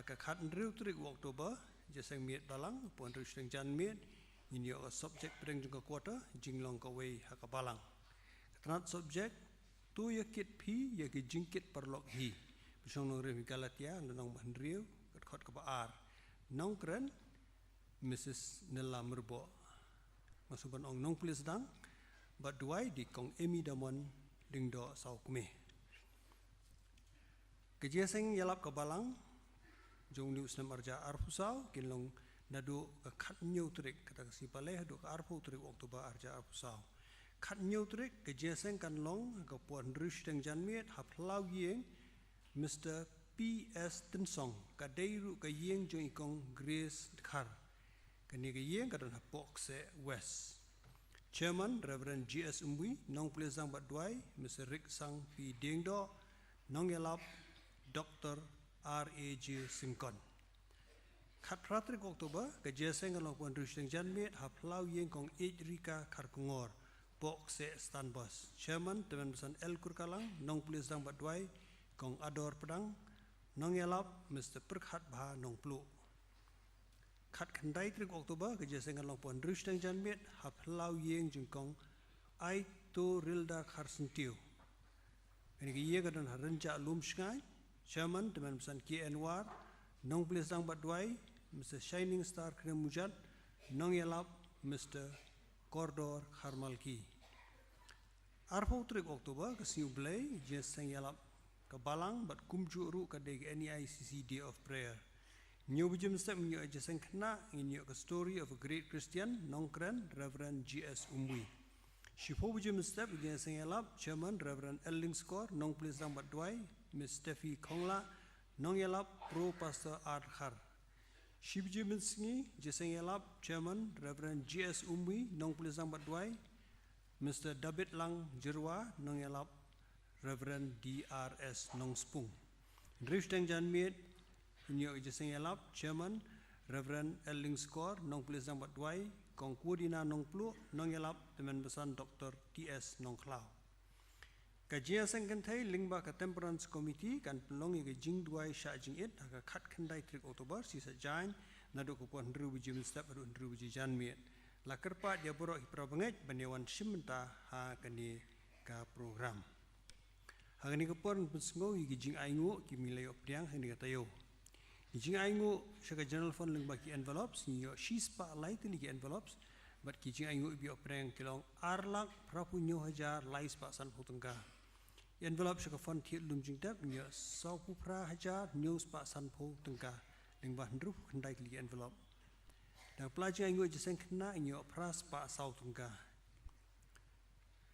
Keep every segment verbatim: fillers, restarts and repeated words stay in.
Ka khathynriew tarik u October, jingïaseng miet balang, hynriew shiteng janmiet, ngin ïoh ka subject pdeng jong ka quarter, jinglong kawei ha ka balang. Ka tnat subject, to ïa kit phi ïa ki jingkit paralok hi. Ba shong nongrim Galatia, lynnong ba hynriew, ka dkhot kaba ar. Nongkren, Mrs Nella Myrboh. Nga sngewbha ban ong nongplie sdang bad duwai dei Kong Amy Damon Lyngdoh Sawkmie. Ka jingïaseng ïalap ka balang jong une u snem arhajar arphew saw kin long naduh ka khathynñiew tarik, kata ka sngi palei, haduh ka arphew tarik October arhajar arphew saw. Khathynñiew tarik ka jingïaseng kan long ha ka por hynriew shiteng janmiet ha phyllaw ïing Mr P S Tynsong, ka dei ruh ka ïing jong i Kong Grace Dkhar. Kane ka ïing ka don ha Pohkseh West. Chairman, Reverend G S Umbui, nongplie sdang bad duwai, Mr Riksang P Diengdoh, nongïalap, Doctor R A J Syngkon. Khatphra tarik October, ka jingïaseng kan long ha ka por hynriew shiteng janmiet, ha phyllaw ïing Kong H Rika Kharkongor, Pohkseh Stanbos. Chairman, Tymmen Basan L Kurkalang, nongplie sdang bad duwai, Kong Ador Pdang, nongïalap, Mr Pyrkhat Bha Nongpluh. Khatkhyndai tarik October, ka jingïaseng kan long ha ka por hynriew shiteng janmiet, ha phyllaw ïing jong i Kong Aito Rilda Kharsyntiew. Kane ka ïing ka don ha Rynjah Lumshngaiñ. Chairman, Tymmen Basan K N War, nongplie sdang bad duwai, Mr Shining Star Kyrmujat, nongïalap, Mr Kordor Kharmalki. Arphew tarik October, ka sngi U Blei, jingïaseng ïalap ka balang bad kumjuh ruh ka dei ka N E I C C Day of Prayer. Hynñiew baje mynstep ngin ïoh jingïaseng khynnah, ngin ïoh ka Story of a Great Christian, nongkren Reverend G S Umbui. Shiphew baje mynstep jingïaseng ïalap, Chairman Reverend L Lyngskor, nongplie sdang bad duwai Miss Steffi Khongla, nongïalap Pro Pastor R Dkhar. Shi baje mynsngi jingïaseng ïalap, Chairman Reverend G S Umbui, nongplie sdang bad duwai Mr David Lang Jyrwa, nongïalap Reverend D R S Nongspung. Hynriew shiteng janmiet ngin ïoh jingïaseng ïalap, Chairman Reverend L Lyngskor, nongplie sdang bad duwai Kong Kuodina Nongpluh, nongïalap Tymmen Basan Doctor T S Nongkhlaw. Ka jingïaseng kynthei lyngba ka Temperance Committee kan pynlong ïa ka jingduwai shah jingit ha ka khatkhyndai tarik October, shi saitjaiñ, naduh ka por hynriew baje mynstep haduh hynriew baje janmiet. La kyrpad ïa baroh ki para bangeit ban ïa wan shim bynta ha kane ka program. Ha kane ka por ngan pynsngew ïa ki jingainguh kiba ngi la ïoh pdiang ha kane ka taïew. Ki jingainguh sha ka General Fund lyngba ki envelopes, ngi ïoh shispah lai tylli ki envelopes, bad ki jingainguh ba ïoh pdiang ki long ar lak phraphew hynñiew hajar lai spah sanphew tyngka. Envelope sha ka Fund Thied Lum Jingtep, ngi ïoh sawphew phra hajar hynñiew spah sanphew tyngka, lyngba hynriewphew khyndai tylli ki envelope. Na ka pla jingainguh jingïaseng khynnah, ngi ïoh phra spah saw tyngka.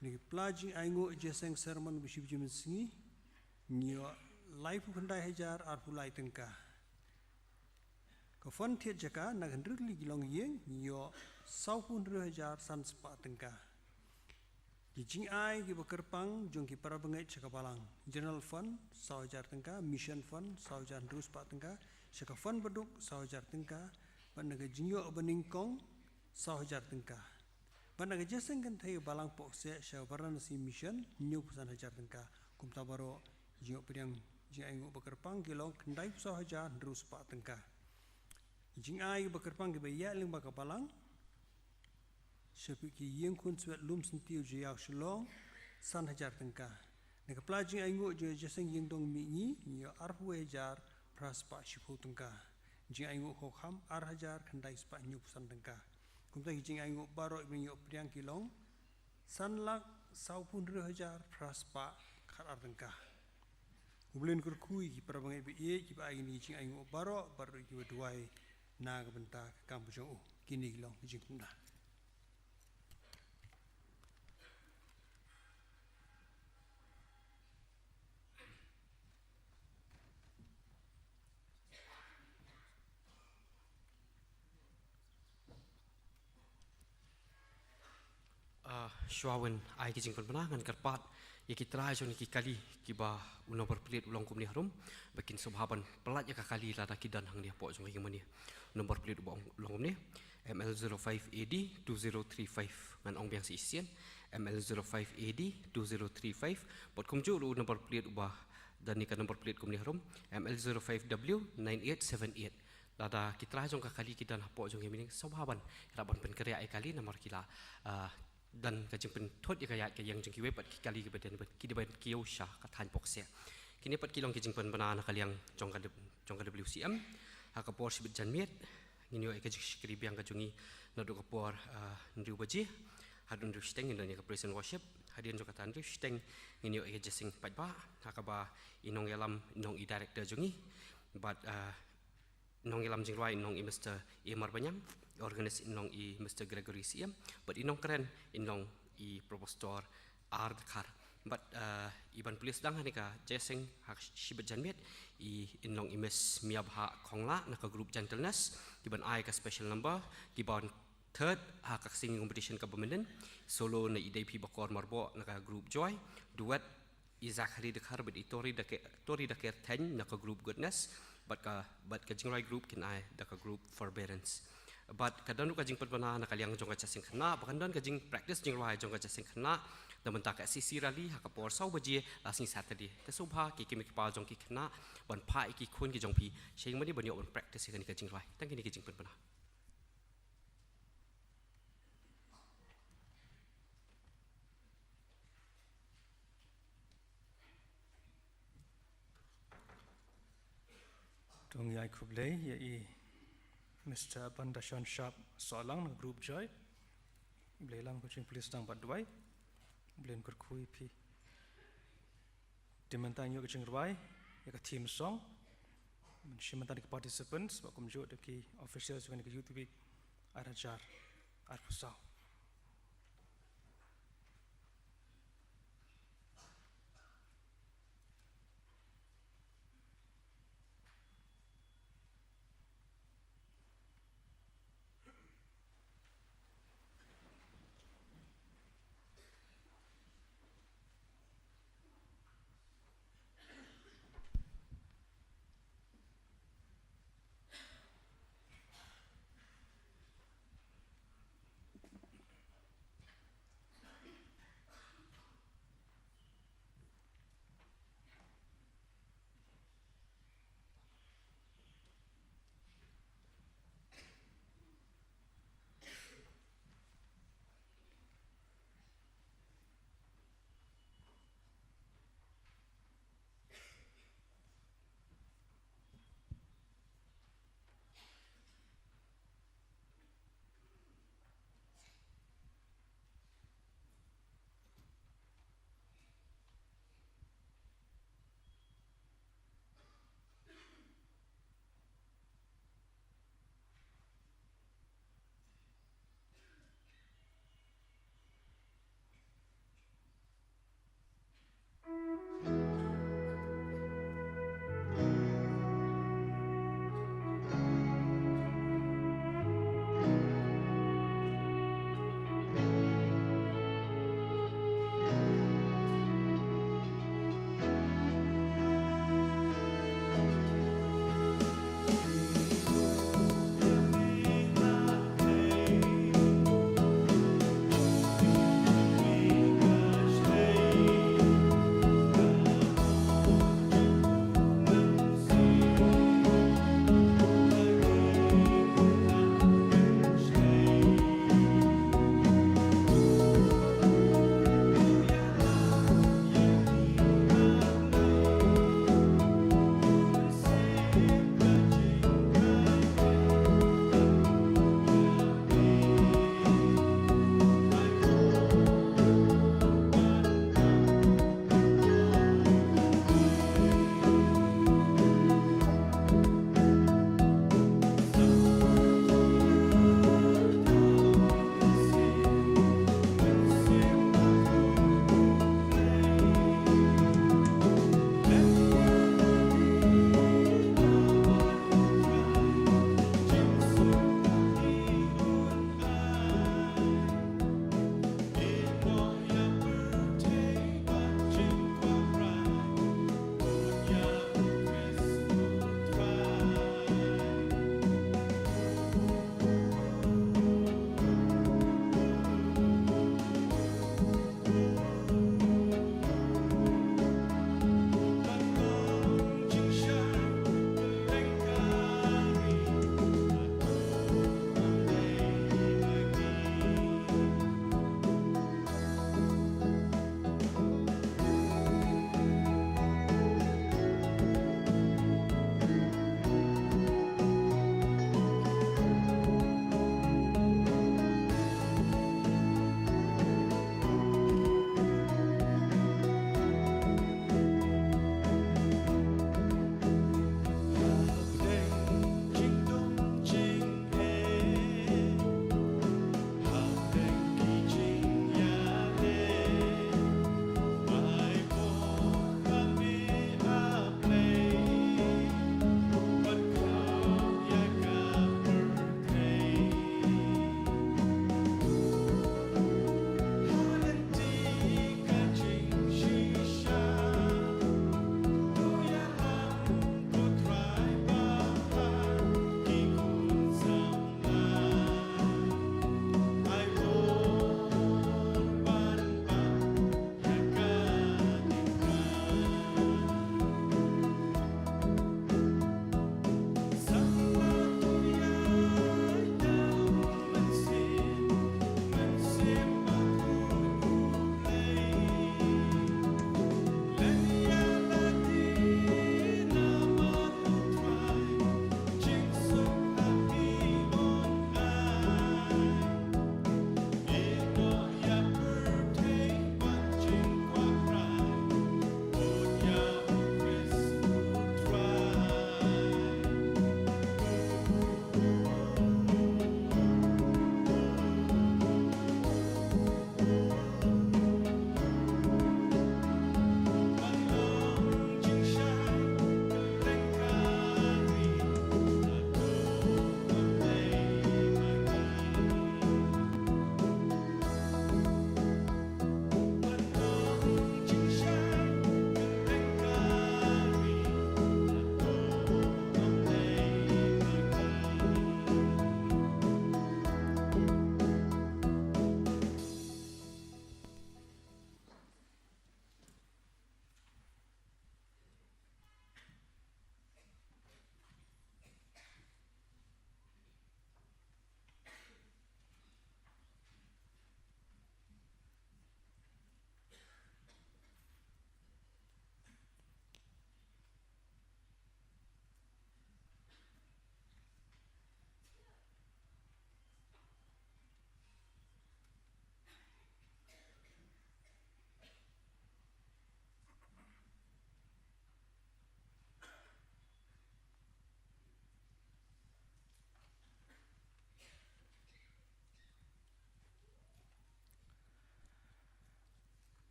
Na ka pla jingainguh jingïaseng sermon ba shi baje mynsngi, ngi ïoh laiphew khyndai hajar arphew lai tyngka. Ka Fund Thied Jaka, na ka hynriew tylli ki longïing, ngi ïoh sawphew hynriew hajar san spah tyngka. Ki jingai kiba kyrpang jong ki para bangeit sha ka balang. General Fund, saw hajar tyngka, Mission Fund, saw hajar hynriew spah tyngka, sha ka Fund Baduk, saw hajar tyngka, bad na ka jingïoh banyngkong, saw hajar tyngka. Bad na ka jingïaseng kynthei balang Pohkseh sha Varanasi Mission, hynñiewphew san hajar tyngka. Kumta baroh, jingïoh pdiang, jingainguh ba kyrpang ki long khyndaiphew saw hajar hynriew spah tyngka. Jingai ba kyrpang kiba ïaid lyngba ka balang sha phi ki ïing khunswet Lumsyntiew Jaïaw Shillong, san hajar tyngka. Na ka pla jingainguh jingïaseng ïingdong mihngi, ngi ïoh arphew hajar phra spah shiphew tyngka. Jingainguh khokham, ar hajar khyndai spah hynñiewphew san tyngka. Kumta ki jingainguh baroh ba ngi ïoh pdiang ki long san lak sawphew hynriew hajar phra spah khatar tyngka. U Blei un kyrkhu ïa ki para bangeit ba ïeit kiba ai kine ki jingainguh baroh, baroh kiba duwai na ka bynta ka kam jong u. Kine ki long ki jingkyrkhu. Ah, shuwa ban ai ki jingpynbna, ngan kyrpad ïa ki trai jong ki kali kiba u number plate u long kumne harum, ba kin sngewbha ban pyllait ïa ka kali lada ki don hangne hapoh jong ka ïing mane. Number plate uba long kumne, M L zero five A D two zero three five, ngan ong biang shisien, M L zero five A D two zero three five, bad kumjuh ruh u number plate uba don ïa ka number plate kumne harum, M L zero five W nine eight seven eight. Lada ki trai jong ka kali ki don hapoh jong ka mining, sngewbha ban, ïarap ban pynkhreh ïa ka kali namar ki la, ah, don ka jingpynthut ïa ka ïaid ka ïeng jong kiwei pat ki kali kiba don, ki dei ban kiew sha ka thaiñ Pokse. Kine pat ki long ki jingpynbna na ka liang jong ka W-, jong ka W C M. Ha ka por shibit janmiet ngin ïoh ïa ka jingshakri biang ka jong ngi naduh ka por, ah, hynriew baje haduh hynriew shiteng, ngin don ïa ka praise and worship. Hadien jong kata hynriew shiteng ngin ïoh ïa ka jingïaseng paidbah, ha kaba i nongïalam in long i director jong ngi, bad, ah, nongïalam jingrwai in long i Mister A Marbaniang, i organist in long i Mister Gregory Siem, bad i nongkren in long i Professor R Dkhar. Bad, eh, i ban plie sdang ha kane ka jingïaseng ha shibit janmiet, i in long i Miss Miabha Khongla na ka group Gentleness, ki ban ai ka special number, ki ban third ha ka singing competition kaba mynnin, solo na i Deipi Bakor Marboh na ka group Joy, duet i Zachary Dkhar bad i Tori Dake-, Tori Daker Theng na ka group Goodness, bad ka, bad ka jingrwai group kin ai da ka group Forbearance. Bad ka don ruh ka jingpynbna na ka liang jong ka jingïaseng khynnah, ba kan don ka jingpractice jingrwai jong ka jingïaseng khynnah, da mynta ka S C C rally ha ka por saw baje la sngi Saturday. Te sngewbha ki kmie ki kpa jong ki khynnah ban phah ïa ki khun ki jong phi sha ïing mane ban ïoh ban practice ïa kane ka jingrwai. Tang kine ki jingpynbna. To ngi ai khublei ïa i Mister Bandashon Sharp Sohlang na group Joy. Khublei lang, khublei plie sdang bad duwai. Khublei, kyrkhu ïa phi. Te mynta ngin ïoh ka jingrwai ïa ka theme song. Mynshwa mynta da ki participants bad kumjuh da ki officials jong kane ka Youth Week ar hajar arphew saw.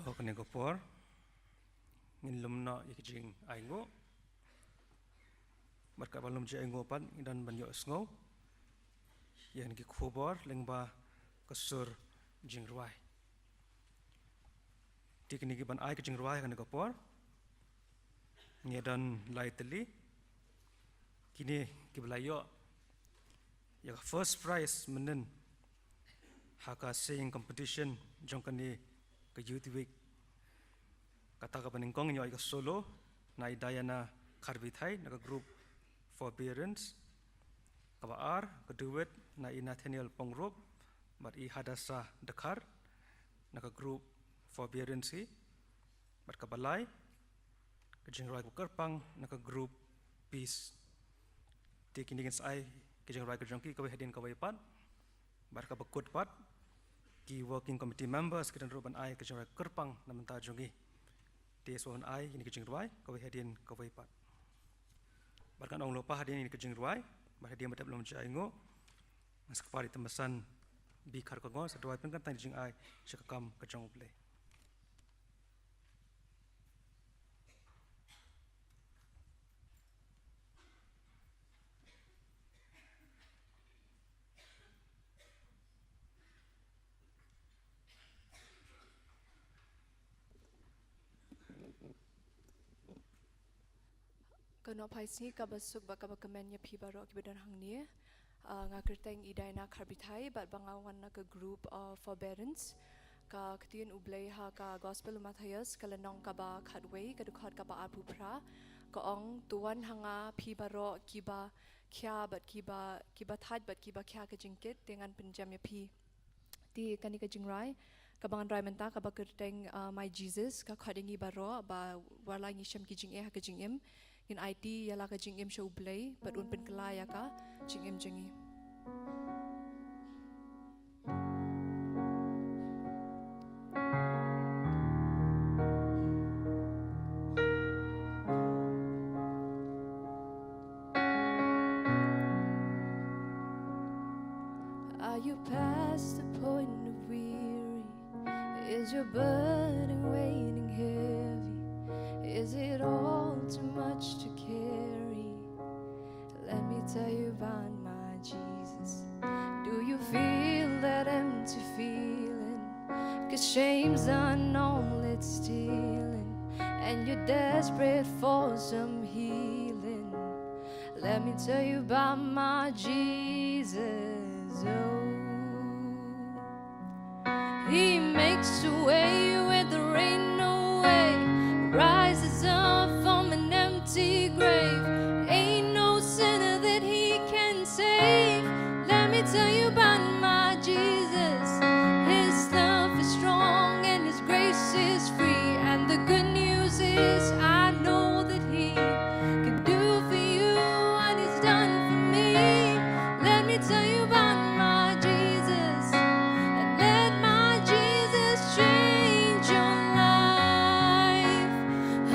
To kane ka por ngin lum noh ïa ka jingainguh. Bad kaba lum jingainguh pat ngi don ban ïohsngew ïa kine ki khubor lyngba ka sur jingrwai. Te kine ki ban ai ka jingrwai kane ka por ngi don lai tylli. Kine kiba la ïoh ïa ka first prize mynnin ha ka singing competition jong kane ka Youth Week. Kata kaba nyngkong ngi ïoh ïa ka solo na i Diana Kharbithai na ka group Forbearance. Kaba ar ka duet na i Nathaniel Pongrup bad i Hadassah Dkhar na ka group Forbearance hi. Bad kaba lai ka jingrwai kaba kyrpang na ka group Peace. Te kine kin sa ai ka jingrwai ka jong ki kawei hadien kawei pat. Bad kaba kut pat ki working committee members ki don ruh ban ai ka jingrwai kyrpang na bynta jong ngi. Te sa wan ai kine ka jingrwai kawei hadien kawei pat. Bad kan ong lypa hadien kine ka jingrwai bad hadien ba dep lum jingainguh, nga sa kyrpad ïa i Tymmen San B. Kharkongor sa duwai pynkyntang jingai sha ka kam ka jong U Blei. Ka nongphai sngi kaba suk bad kaba kmen ïa phi baroh kiba don hangne. Ah, nga kyrteng i Diana Kharbithai bad ba nga wan na ka group, ah, Forbearance. Ka ktien U Blei ha ka Gospel u Mathaios ka lynnong kaba khatwei ka dkhot kaba arphew phra ka ong, "To wan ha nga phi baroh kiba khia bad kiba, kiba thait bad kiba khia ka jingkit, te ngan pynjem ïa phi." Te kane ka jingrwai kaba ngan rwai mynta kaba kyrteng, ah, My Jesus, ka khot ïa ngi baroh ba wat la ngi shem ki jingeh ha ka jingim, ngin aiti ïa la ka jingim sha U Blei bad un pynkylla ïa ka jingim jong ngi. Are you past the point of weary? Is your burden weighing heavy? Is it all too much to carry? Let me tell you about my Jesus. Do you feel that empty feeling? 'Cause shame's done all it's stealing, and you're desperate for some healing. Let me tell you about my Jesus. Oh. He makes a way where there ain't no way, rises up from an empty grave. Ain't no sinner that he can save. Let me tell you about my Jesus. His love is strong and his grace is free. And the good news is, I know that he can do for you what he's done for me. Let me tell you about my Jesus, and let my Jesus change your life.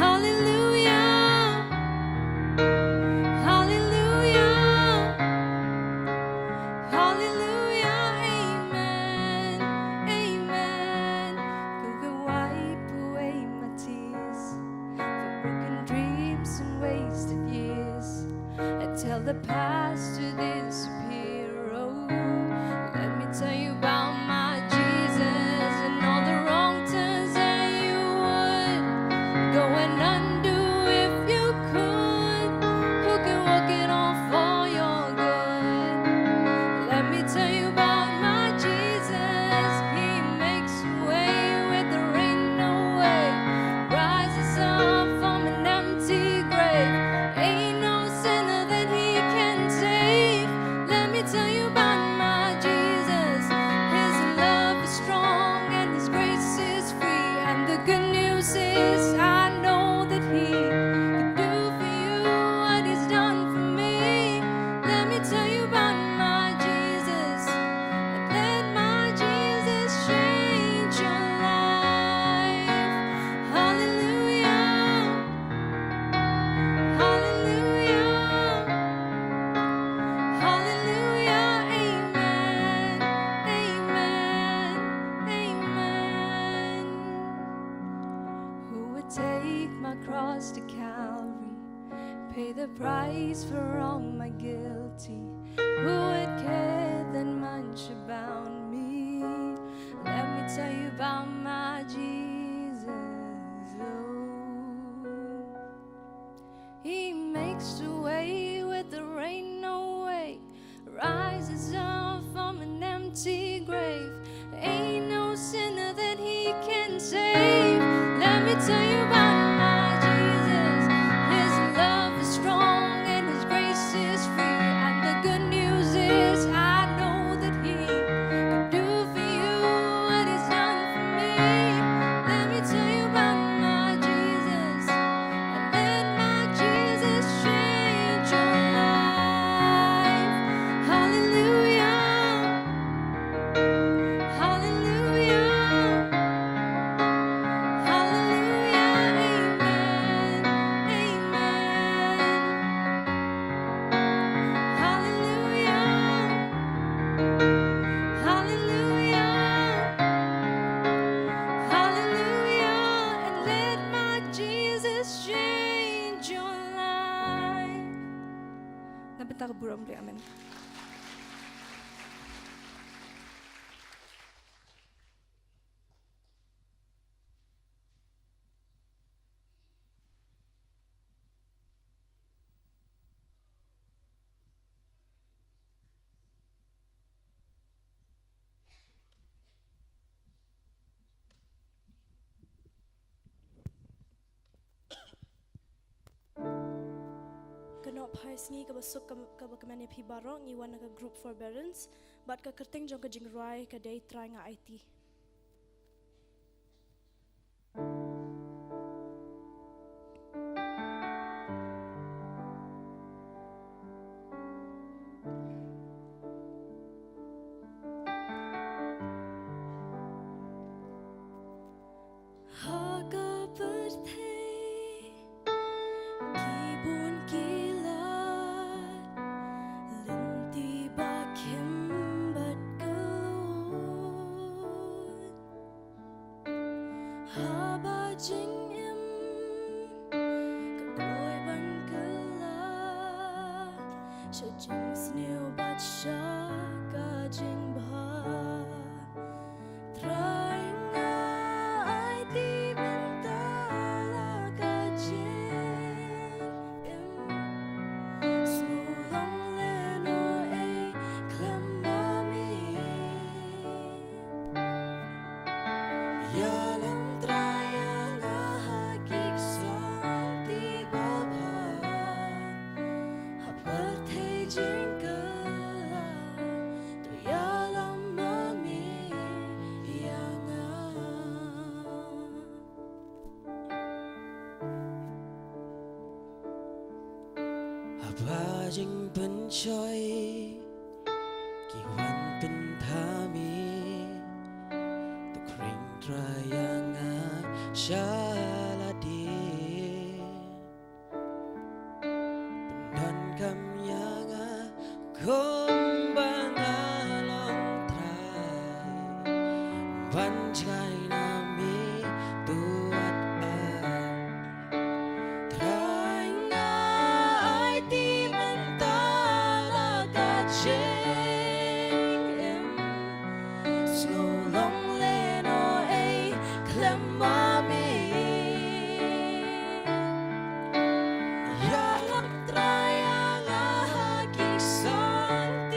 Hallelujah, hallelujah, hallelujah, amen, amen. Who can wipe away my tears for broken dreams and wasted years, and tell the past to disappear. Oh, let me tell you about my Jesus and all the wrong turns that you would go and undo if you could. Who can work it all for your good? Let me tell you about my Jesus. He makes a way where there ain't no way, rises up from an empty grave. Ain't no sinner that he can save. Let me tell you about my Price for all my guilty. Who would care that much about me? Let me tell you about my Jesus. Oh. He makes a way where there ain't no way. Rises up from an empty grave. Ain't no sinner that he can save. Let me tell you about my Jesus. His love is strong and his grace is free. And the good news is, I know that he can do for you what he's done for me. Let me tell you about my Jesus. And let my Jesus change your life. Hallelujah. Hallelujah. Hallelujah. Amen. Amen. Hallelujah. Hallelujah. Hallelujah. And let my Jesus change your life. Na bynta ka burom, amen. Ka nongphai sngi kaba suk, kaba kmen ïa phi baroh, ngi wan na ka group forbearance bad ka kyrteng jong ka jingrwai ka dei Trai nga aiti. Ha ka pyrthei ki bun ki lad, lynti ba khim bad kylluid. Haba jingim ka kloi ban kylla sha jingsniew bad sha ka jingbha. Trai nga aiti mynta la ka jingim. Sngewlong lehnoh ei khlem ma me. Ïalam Trai ïa nga ha ki ksangti babha. Ha pyrthei jingkylla, to ïalam ma me ïa nga. Haba jingpynshoi ki wan pynthame, to khring Trai ïa nga sha lade. Pyndonkam ïa nga kumba nga long Trai, ban jngai na me to wat ai. Trai nga aiti mynta la ka jingim. Sngewlong lehnoh ei khlem ma me. Ïalam Trai ïa nga ha ki ksangti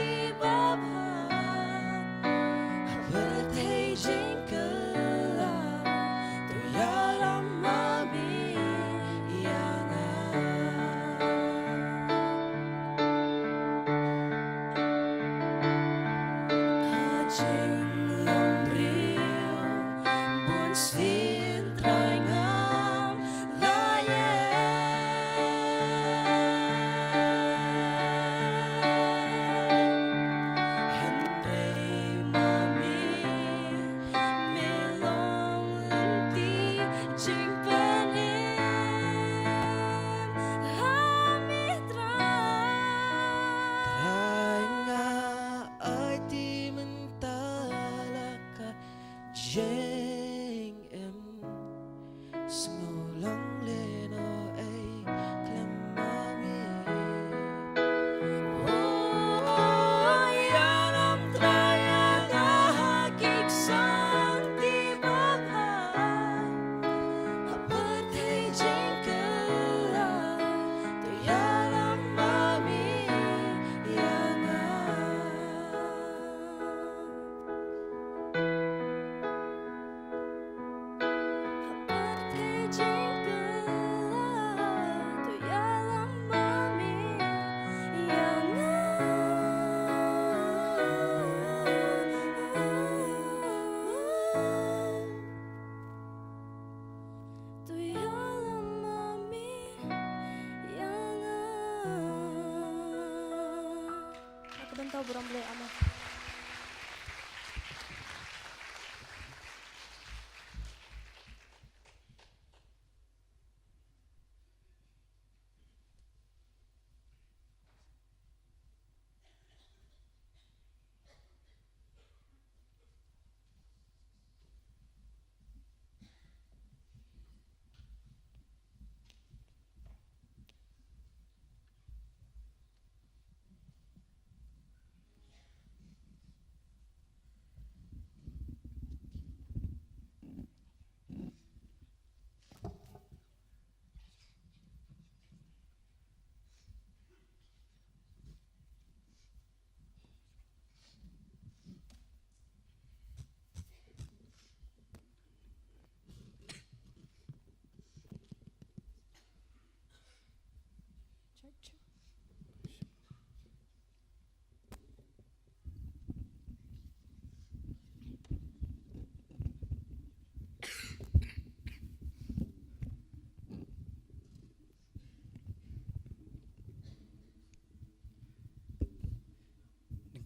Bynta burom Blei, amen.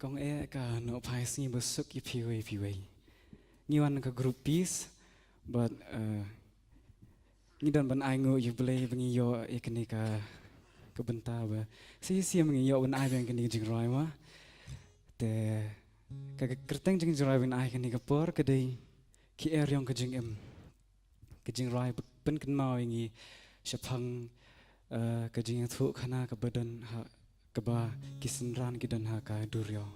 Nyngkong eh ka nongphai sngi ba suk ïa phi wei phi wei. Ngi wan ka group piece, but, eh, ngi don ban ai nguh ïa U Blei ba ngi ïoh ïa kane ka, ka bynta ba shisha ngi ïoh ban ai biang kane ka jingrwai ma. Te ka, ka kyrteng jingrwai ban ai kane ka por ka dei Ki Eriong Ka Jingim. Ka jingrwai ba pynkynmaw ïa ngi shaphang, eh, ka jingïathuhkhana kaba don ha, kaba ki synran ki don ha ka duriaw.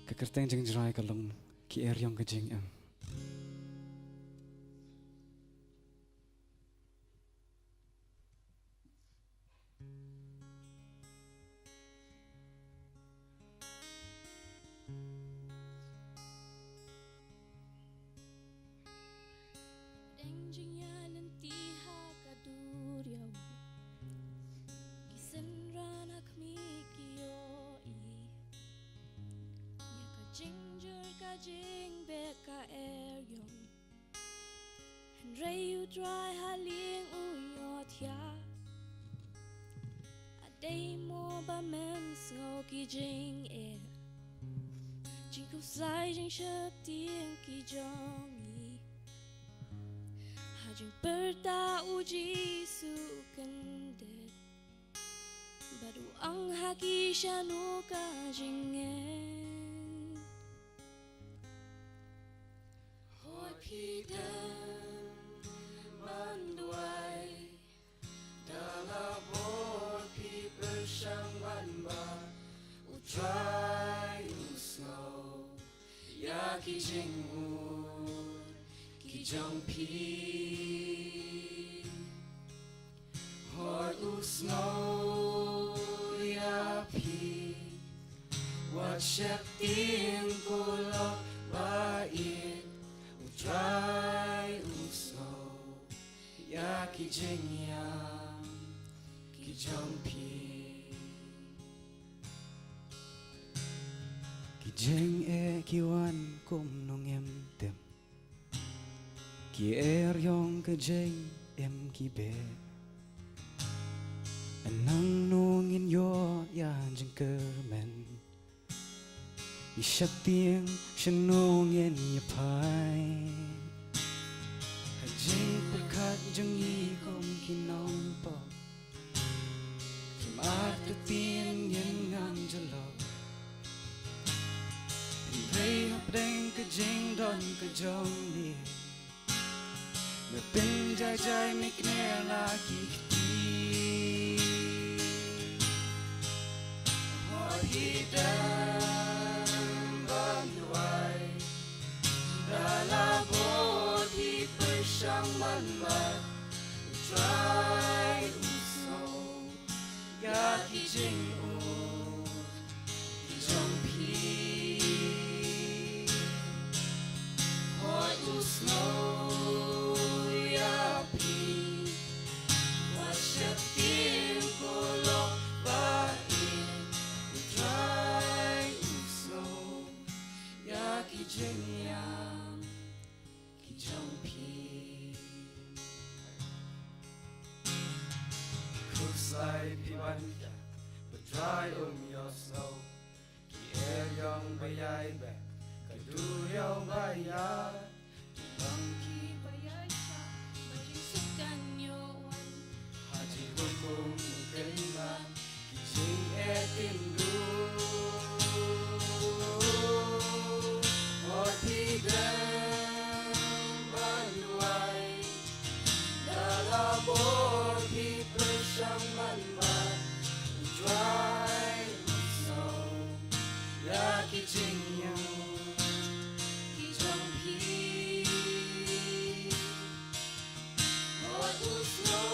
Ka kyrteng jingrwai ka long Ki Eriong Ka Jingim. Pdeng jingïalynti ha ka duriaw, ki synran ha khmih ki ïohi ïa ka jingjur ka jingbeh ka eriong. Hynrei U Trai ha lieng u ïohthiah. A dei mo ba men sngew ki jingeh, jingkhuslai jingsheptieng ki jong ngi? Ha jingpyrta U Jisu u kyndit bad u ong ha ki, shano ka jingeh? Hooid phi dem ban duwai, da la bor phi pyrshang ban bat, U Trai u sngew ïa ki jingmut ki jong phi. Hooid u sngew ïa phi. Wat sheptieng ko lok ba ïeit, U Trai u sngew ïa ki jingïam ki jong phi. Ki jingeh ki wan kum nongim tim. Ki eriong ka jingim ki beh. Nangno ngin ïoh ïa jingkyrmen? Ngi sheptieng shano ngin ïa phai? Ha jingpyrkhat jong ngi kum ki nongpop, kim artatien ngin ngan jyllop. Hynrei hapdeng ka jingdon ka jong ngi, me pynjaijai, me kner la ki kti. Hooid phi dem ban duwai, da la bor phi pyrshang ban bat, U Trai u sngew ïa ki jingmut ki jong phi. Hooid u sngew ïa phi. Wat sheptieng ko lok ba ïeit, U Trai Ka duriaw ba ïaid, ki bang ki ba ïaid shah, ba jingsuk kan ïoh wan. Ha jinghukum u kynmaw ki jingeh tynjuh. Hooid phi dem ban duwai, da la bor phi pyrshang ban bat, U Trai un sngew ïa ki jingïap ki jong phi. Hooid u sngew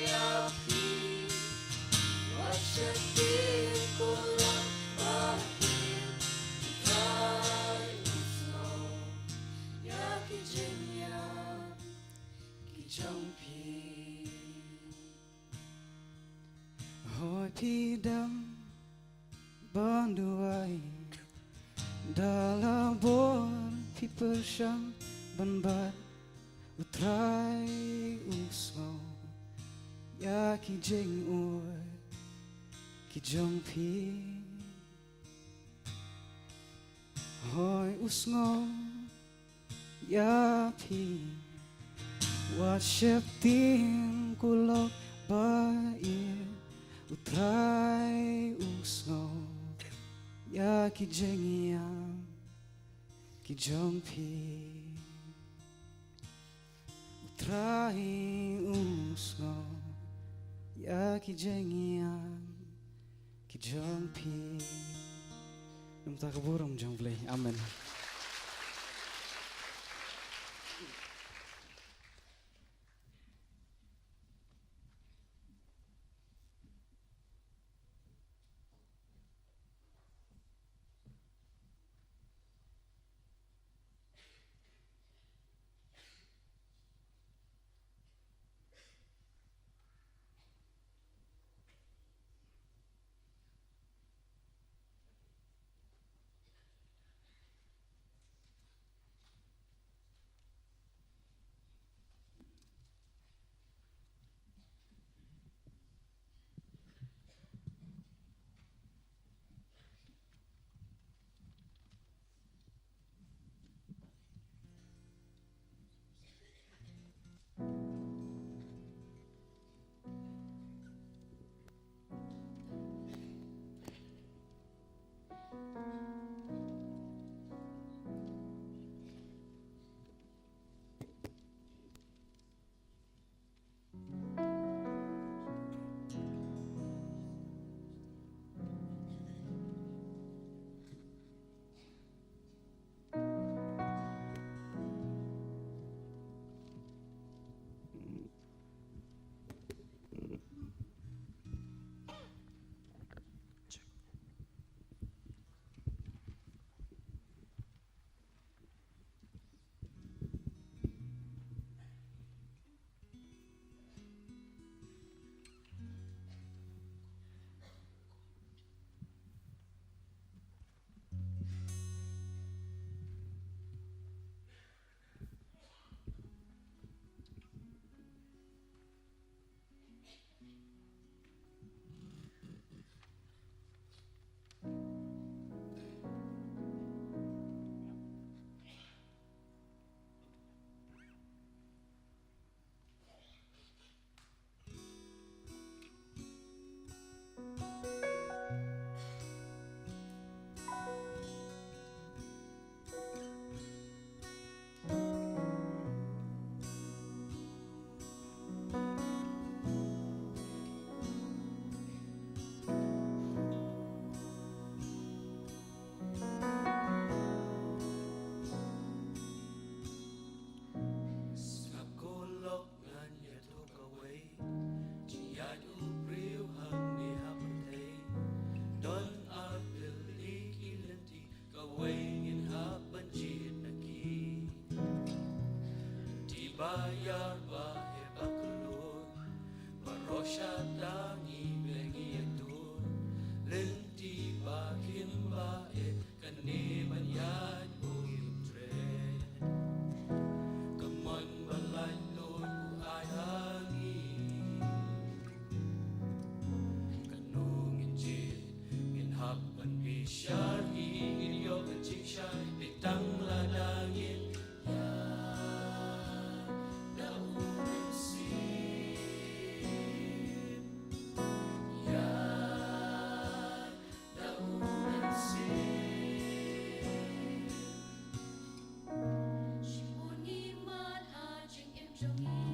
ïa phi, wat sheptieng ko lok ba ïeit, U Trai un sngew ïa ki jingïap ki jong phi. Hooid phi dem ban duwai, da la bor phi pyrshang ban bat, U Trai u sngew ïa ki jingïap ki jong phi. Hooid u sngew ïa phi, wat sheptieng ko lok ba ïeit, U Trai u sngew ïa ki jingïap ki jong phi. U Trai u sngew ïa ki jingïap ki jong phi. Namar ka burom jong U Blei. Amen. Sngap ko lok, ngan ïathuh kawei jingïaid u briew hangne ha pyrthei. Don ar tylli ki lynti, kawei ngin hap ban jied na ki. Lynti ba ïar ba heh ba khlur, baroh shata ngi beh ngi ïatur. Lynti ba khlem ba eh, kane ban ïaid bun treh. Ka mon ba laitluid u ai ha ngi. Kano ngin jied, ngin hap ban bishar hi, ngi Jingshai, peit tang lada ngin ïa da u mynsiem. Ïa da u mynsiem. Shibun ngi mad ha jingim jong ngi,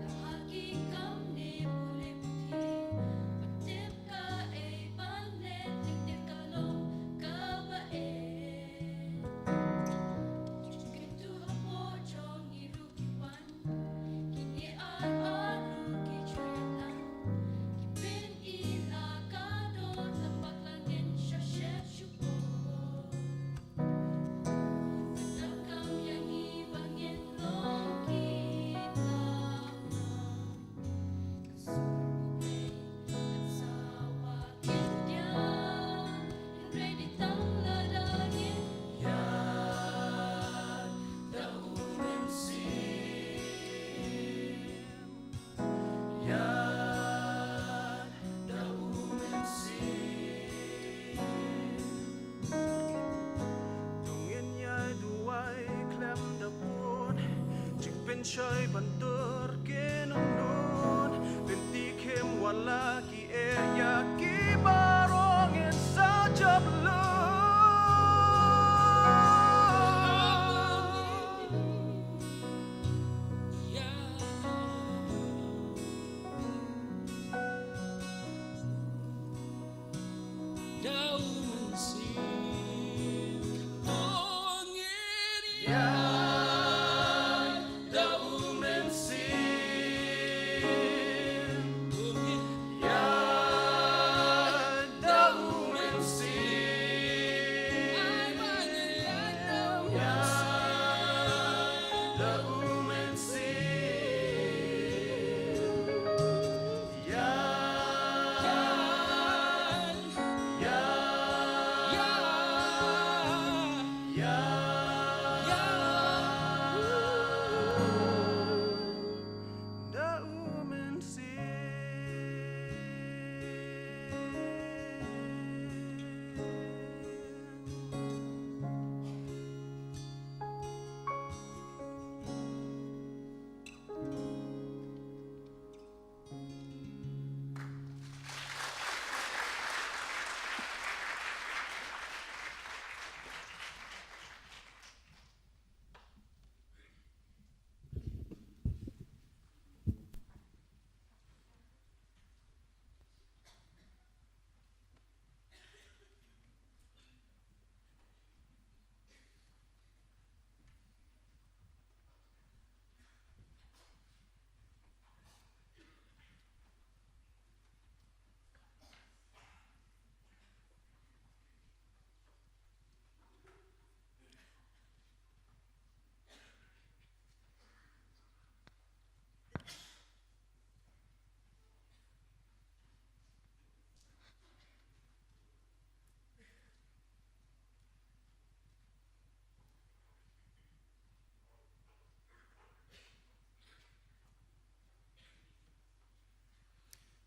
la ha ki kam ne pule puthi, ban tip kaei ban leh, tip tip ka long kaba eh. Jingkyntu hapoh jong ngi ruh ki wan, kine ar ar ruh ki ju ïalang, ki pyni la ka dohnud, la bak la ngin sha shet shu poi. Ïa da u mynsiem. To ngin ïa duwai khlem da bud, jingpynshoi ban tur kin ym don. Lynti khim wat la ki eh, ïa ki baroh ngin sa jop lut.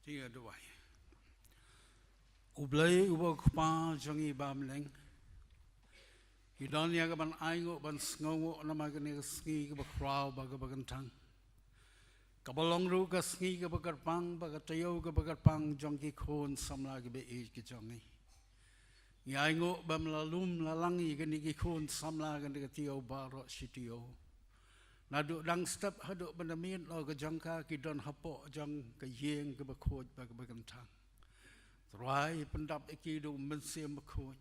Te ïa duwai. U Blei uba u Kpa jong ngi ba ha bneng, ngi don ïa kaban ainguh ban sngewnguh namar kane ka sngi kaba khraw bad kaba kyntang, kaba long ruh ka sngi kaba kyrpang bad ka taïew kaba kyrpang jong ki khun samla kiba ïeit ki jong ngi. Ngi ainguh ba me la lum la lang ïa kine ki khun samla kane ka taïew baroh shi taïew. Naduh dang step haduh ban da miet noh ka jong ka, ki don hapoh jong ka ïing kaba khuid bad kaba kyntang. Trai pyndap ïa ki da u Mynsiem Bakhuid.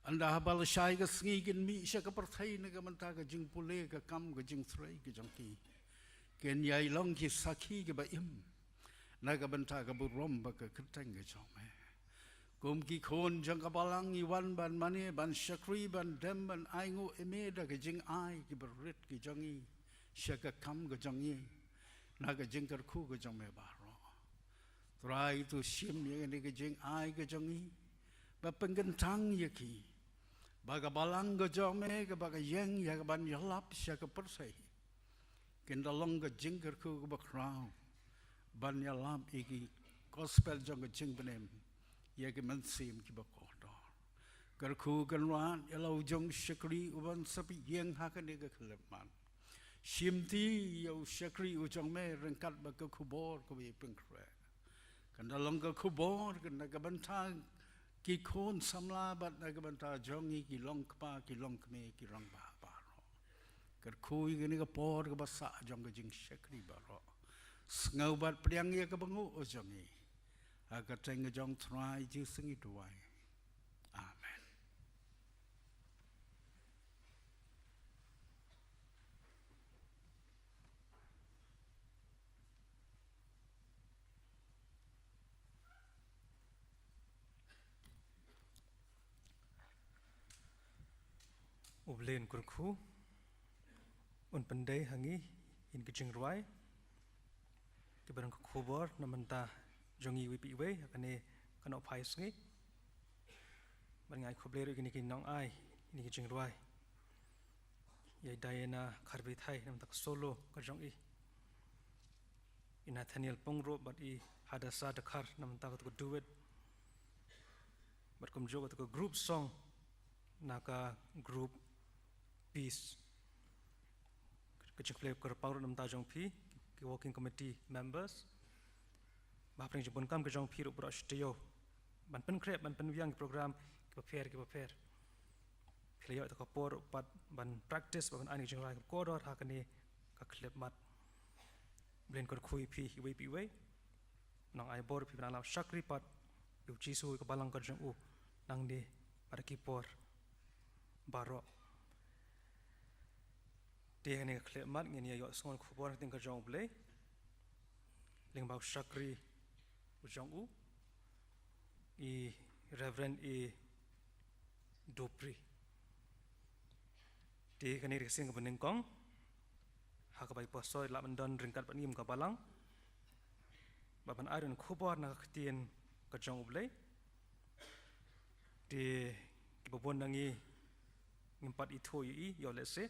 Ynda haba lashai ka sngi kin mih sha ka pyrthei na ka bynta ka jingpule ka kam ka jingtrei ka jong ki, kin ïai long ki sakhi kiba im na ka bynta ka burom bad ka kyrteng ka jong me. Kum ki khun jong ka balang ngi wan ban mane, ban shakri, ban dem, ban ainguh ïa me da ka jingai kiba rit ki jong ngi sha ka kam ka jong ngi na ka jingkyrkhu ka jong me baroh. Trai to shim ïa kane ka jingai ka jong ngi, ba pynkyntang ïa ki, ba ka balang ka jong me, kaba ka ïeng ïa kaban ïalap sha ka pyrthei, kin da long ka jingkyrkhu kaba khraw ban ïalap ïa ki gospel jong ka jingpynim ïa ki mynsiem kiba kordor. Kyrkhu kynrad ïa la u jong shakri uban sa peit ïeng ha kane ka khyllipmat. Shimti ïa u shakri u jong me ryngkat bad ka khubor kaba i pynkhreh. Kan da long ka khubor kan da ka bynta ki khun samla bad na ka bynta jong ngi ki long kpa, ki long kmie, ki long bah baroh. Kyrkhu ïa kane ka por kaba sah jong ka jingshakri baroh. Sngew bad pdiang ïa kaba nguh u jong ngi. Ha ka kyrteng ka jong Trai Jisu ngi duwai. Amen. U Blei un kyrkhu, un pyndei ha ngi ïa ki jingrwai kiba don ka khubor na bynta jong ngi iwei pa iwei ha kane ka nohphai sngi. Bad nga ai khublei ruh ïa kine ki nongai, ïa kine ki jingrwai, ïa i Diana Kharbithai na bynta ka solo ka jong i, i Nathaniel Pyngrope bad i Hadassah Dkhar na bynta kata ka duet bad kumjuh kata ka group song na ka group Peace. Ka jingkhublei kyrpang ruh na bynta jong phi ki working committee members, ba hapdeng jingbunkam ka jong phi ruh baroh shi taïew ban pynkhreh, ban pynbiang ki program kiba pher kiba pher. Phi la ïoh ïa ka por ruh pat ban practice, ban ai ïa ki jingrwai kiba kordor ha kane ka khyllipmat. U Blei un kyrkhu ïa phi iwei pa iwei. Nang ai bor phi ban ïalap shakri pat ïa u Jisu ha ka balang ka jong u nangne bad ha ki por baroh. Te ha kane ka khyllipmat ngin ïa ïohsngew ka khubor na ka ktien ka jong u Blei lyngba u shakri u jong u, i Reverend A Dupri. Te kane ka dei ka ksing kaba nyngkong ha kaba i pastor i lah ban don ryngkat bad ngi kum ka balang ba ban ai ruh ka khubor na ka ktien ka jong u Blei. Te kiba bun na ngi ngim pat ithuh ïa i, ïoh lehse.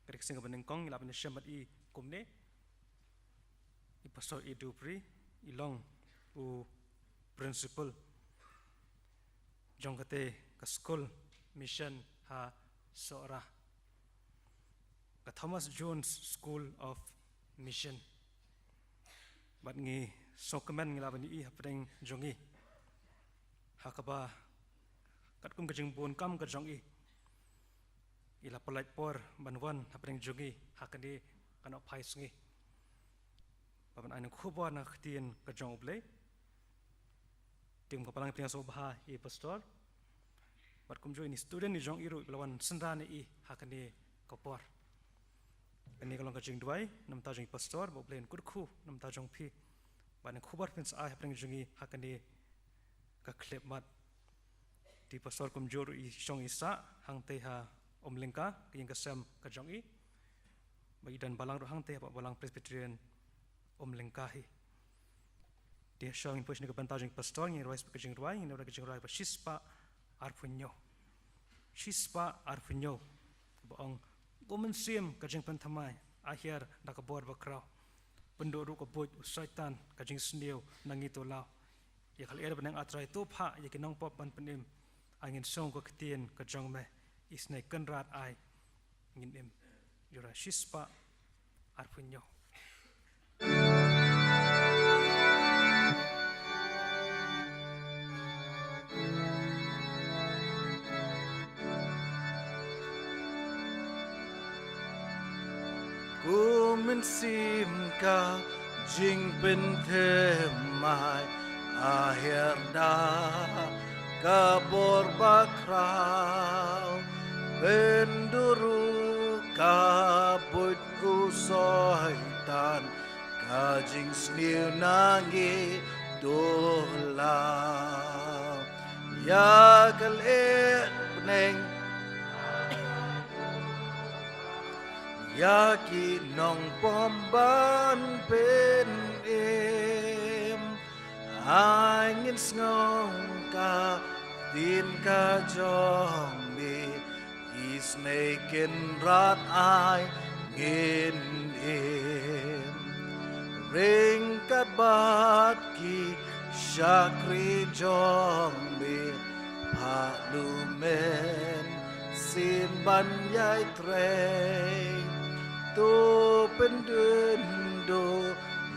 Ka dei ka ksing kaba nyngkong i lah ban ïashem bad i kumne. I Pastor A Dupri i long u principal jong kata ka skul mission ha Sohra, ka Thomas Jones School of Mission. Bad ngi sngewkmen ngi lah ban ïohi hapdeng jong ngi ha kaba katkum ka jingbunkam ka jong i, i la pynlait por ban wan hapdeng jong ngi ha kane ka nohphai sngi ba ban ai ïa ka khubor na ka ktien ka jong u Blei. Te kum ka balang pynïasoh bha ïa i pastor bad kumjuh ïa i student i jong i ruh ba la wan synran ïa i ha kane ka por. Kane ka long ka jingduwai na bynta jong i pastor, ba u Blei un kyrkhu na bynta jong phi bad ïa ka khubor phin sa ai hapdeng jong ngi ha kane ka khyllipmat. Te i pastor kumjuh ruh i shong i sah hangtei ha Umlyngka, ka ïing ka sem ka jong i, ba i don balang ruh hangtei ha Balang Presbyterian Umlyngka hi. Te ha shwa ngin poi sha kane ka bynta jong i pastor, ngin rwai sa ka jingrwai, ngin rwai ka jingrwai ba shispah arphew hynñiew. Shispah arphew hynñiew. Kaba ong: Ko Mynsiem ka jingpynthymmai, ai hiar da ka bor bakhraw. Pynduh ruh ka buit u Soitan ka jingsniew na ngi to law. Ïa ka lyer bneng, A Trai, to phah ïa ki nongpop ban pynim. Ai ngin sngew ka ktien ka jong me, isynei kynrad ai ngin im. Jura shispah arphew hynñiew. Ko Mynsiem ka jingpynthymmai, ai hiar da ka bor bakhraw. Pynduh ruh ka buit u Soitan ka jingsniew na ngi to law. Ïa ka lyer bneng, ïa ki nongpop ban pynim. Ai ngin sngew ka ktien ka jong me, isynei kynrad ai ngin im. Ryngkat bad ki shakri jong me, phah lum ban ïai trei. To pyndun duh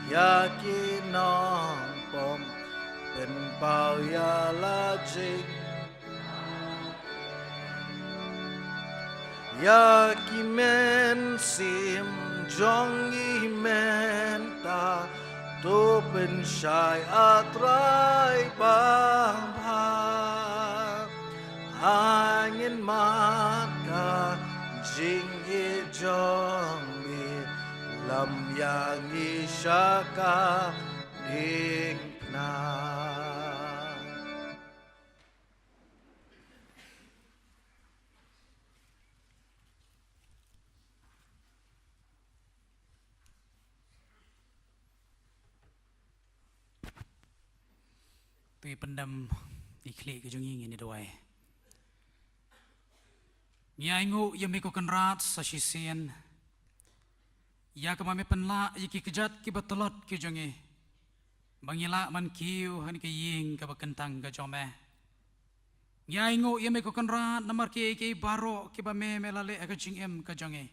ïa ki nongpop, pynpaw ïa la jing. Ïa ki mynsiem jong ngi mynta, to pynshai, A Trai Bapher. Ha ngin mad ka jingïeit jong me, lam ïa ngi sha ka diengphna. To ïa pyndem ïa ki khlieh ki jong ngi, ngin ïa duwai. Ngi ainguh ïa me ko Kynrad sa shisien, ïa kaba me pynlah ïa ki kjat kiba tlot ki jong ngi, ba ngi lah ban kiew ha kane ka ïing kaba kyntang ka jong me. Ngi ainguh ïa me ko Kynrad namar kiei kiei baroh kiba me, me la leh ha ka jingim ka jong ngi.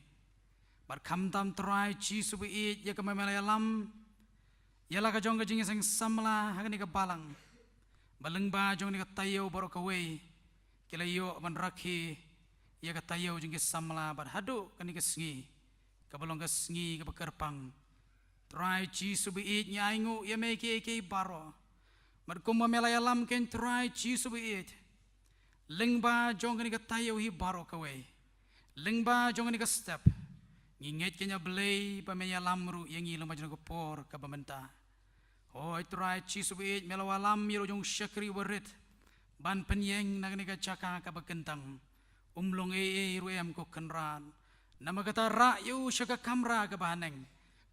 Bad khamtam Trai Jisu baieit, ïa kaba me la ïalam ïa la ka jong ka jingïaseng samla ha kane ka balang, ba lyngba jong kane ka taïew baroh kawei ki la ïoh ban rakhe ïa ka taïew jong ki samla bad haduh kane ka sngi kaba long ka sngi kaba kyrpang. Trai Jisu baieit, ngi ainguh ïa me kiei kiei baroh. Bad kumba me la ïalam kein Trai Jisu baieit, lyngba jong kane ka taïew hi baroh kawei, lyngba jong kane ka step, ngi ngeit kein ïa Blei ba me ïalam ruh ïa ngi lyngba jong ka por kaba mynta. Hooid Trai Jisu baieit, me la wallam ïa u jong u shakri uba rit ban pynïeng na kane ka jaka kaba kyntang. Um long ei ei ruh em ko Kynrad. Namar kata rah ïa u sha ka kamra kaba haneng.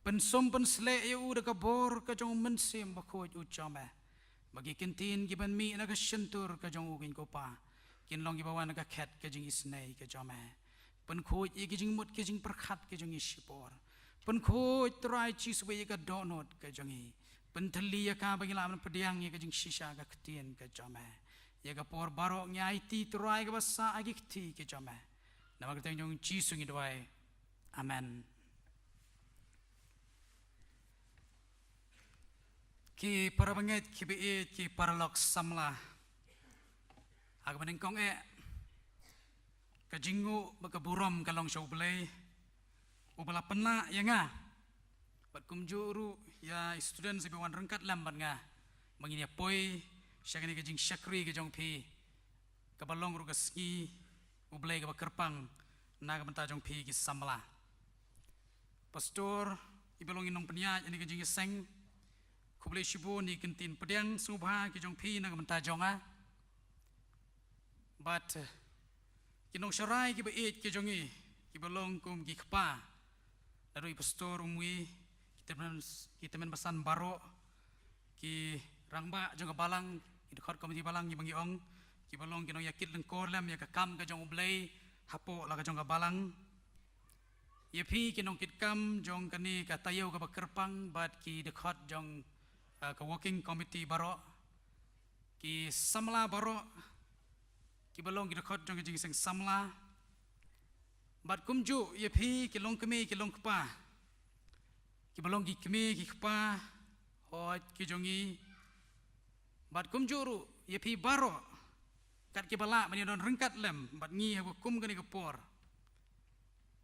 Pynsum pynsleh ïa u da ka bor ka jong u Mynsiem Bakhuid u jong me, ba ki ktien kiban mih na ka shyntur ka jong u kein ko Pa, kin long kiba wan na ka khet ka jingisynei ka jong me. Pynkhuid ïa ki jingmut ki jingpyrkhat ki jong ngi shipor. Pynkhuid Trai Jisu ïa ka dohnud ka jong ngi. Pyntylli ïa ka ba ngi lah ban pdiang ïa ka jingshisha ka ktien ka jong me. Ïa ka por baroh ngi aiti Trai kaba sah ha ki kti ki jong me. Namar ka kyrteng jong Jisu ngi duwai. Amen. Ki para bangeit kiba ïeit, ki paralok samla, ha kaba nyngkong eh ka jingnguh bad ka burom ka long sha U Blei uba la pynlah ïa nga, bad kumjuh ruh ïa i students iba wan ryngkat lem bad nga, ba ngin ïa poi sha kane ka jingshakri ka jong phi, kaba long ruh ka sngi U Blei kaba kyrpang na ka bynta jong phi ki samla. Pastor, iba long i nongpynïaid ïa kane ka jingïaseng, khublei shibun ïa ki ktien pdiang sngewbha ki jong phi na ka bynta jong nga. Bad, eh, ki nongsharai kiba ïeit ki jong ngi, kiba long kum ki kpa, naduh i Pastor Umwi, ki tymmen, ki tymmen basan baroh, ki rangbah jong ka balang, ki dkhot komiti balang kiba ngi ong, kiba long ki nongïakit lyngkor lem ïa ka kam ka jong U Blei hapoh la ka jong ka balang. Ïa phi ki nongkitkam jong kane ka taïew kaba kyrpang bad ki dkhot jong, ah, ka working committee baroh, ki samla baroh, kiba long ki dkhot jong ka jingïaseng samla, bad kumjuh ïa phi ki longkmie ki longkpa, kiba long ki kmie ki kpa, hooid ki jong ngi, bad kumjuh ruh ïa phi baroh, kat kiba lah ban ïadon ryngkat lem bad ngi ha ka kum kane ka por.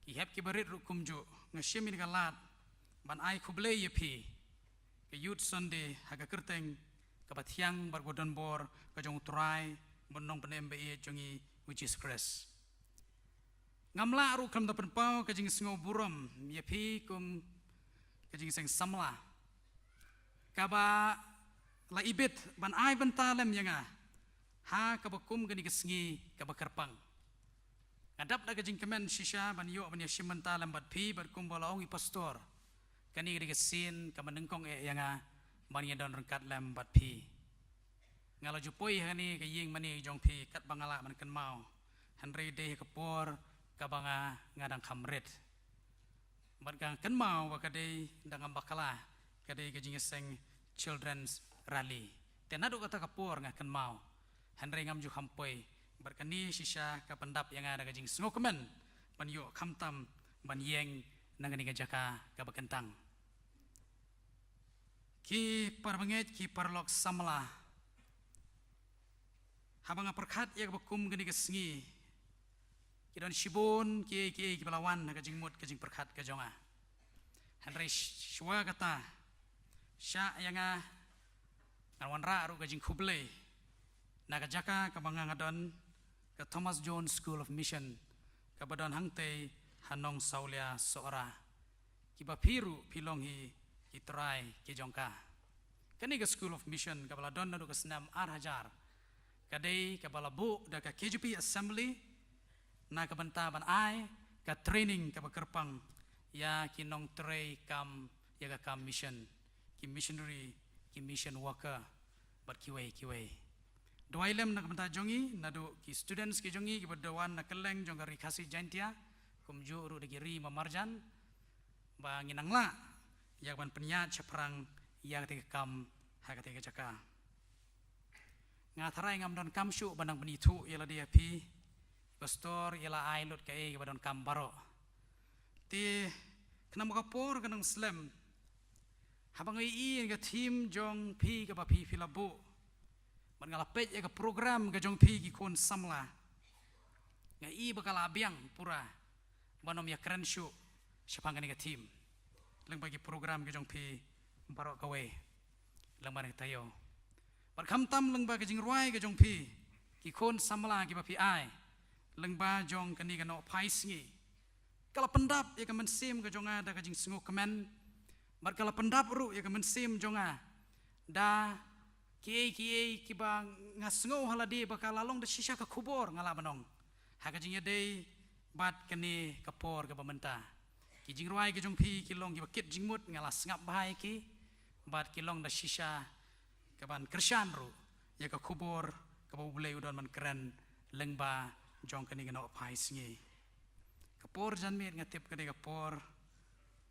Ki hep kiba rit ruh kumjuh, nga shim ïa kane ka lad ban ai khublei ïa phi, ka Youth Sunday ha ka kyrteng kaba thiang bad kaba donbor ka jong U Trai bad U Nongpynim ba ïeit jong ngi U Jisu Khrist. Ngam lah ruh khlem da pynpaw ka jingsngew burom ïa phi kum ka jingïaseng samla, kaba la ibit ban ai bynta lem ïa nga ha kaba kum kane ka sngi kaba kyrpang. Nga dap da ka jingkmen shisha ban ïoh ban ïashim bynta lem bad phi, bad kumba la ong i Pastor, kane ka dei ka sien kaba nyngkong eh ïa nga ban ïadon ryngkat lem bad phi. Nga la ju poi ha kane ka ïing mane jong phi katba nga lah ban kynmaw, hynrei dei ha ka por kaba nga, nga dang kham rit. Bad nga kynmaw ba ka dei da ngam bakla, ka dei ka jingïaseng Children's Rally. Te naduh kata ka por nga kynmaw, hynrei ngam ju kham poi. Bad kane shisha ka pyndap ïa nga da ka jingsngewkmen ban ïoh khamtam ban ïeng na kane ka jaka kaba kyntang. Ki parabangeit, ki paralok samla, haba nga pyrkhat ïa kaba kum kane ka sngi, ki don shibun kiei kiei kiba la wan ha ka jingmut ka jingpyrkhat ka jong nga. Hynrei sh- shuwa kata, shah ïa nga, ngan wanrah ruh ka jingkhublei na ka jaka kaba nga nga don, ka Thomas Jones School of Mission, kaba don hangtei ha Nongsawlia Sohra, kiba phi ruh phi long hi ki trai ki jong ka. Kane ka School of Mission kaba la don naduh ka snem ar hajar, ka dei kaba la buh da ka K J P Assembly na ka bynta ban ai ka training kaba kyrpang ïa ki nongtrei kam ïa ka kam mission, ki missionary, ki mission worker, bad kiwei kiwei. Duwai lem na ka bynta jong ngi naduh ki students ki jong ngi kiba da wan na kylleng jong ka Ri Khasi Jaintia, kumjuh ruh da ki ri marjan, ba ngin nang lah ïa ban pynïaid shaphrang ïa kata ka kam ha kata ka jaka. Nga tharai ngam donkam shuh ban nang pynithuh ïa lade ïa phi, pastor ïa la ai lut kaei kaba donkam baroh. Te khnang ba ka por kan nang slem, haba nga ïohi ïa ka theme jong phi kaba phi phi la buh, bad nga la peit ïa ka program ka jong phi ki khun samla, nga i ba ka la biang pura ban ym ïakren shuh shaphang kane ka theme lyngba ki program ka jong phi baroh kawei, lyngba kane ka taïew. Bad khamtam lyngba ka jingrwai ka jong phi, ki khun samla kiba phi ai lyngba jong kane ka Nohphai Sngi, ka la pyndap ïa ka mynsiem ka jong nga da ka jingsngewkmen, bad ka la pyndap ruh ïa ka mynsiem jong nga da kiei kiei kiba nga sngew ha lade ba ka la long da shisha ka khubor, nga lah ban ong, ha ka jingïadei bad kane ka por kaba mynta. Ki jingrwai ki jong phi ki long kiba kit jingmut, nga la sngap bha ïa ki, bad ki long da shisha kaban kyrshan ruh ïa ka khubor kaba U Blei u don ban kren lyngba jong kane ka Nohphai Sngi. Ka por janmiet nga tip ka dei ka por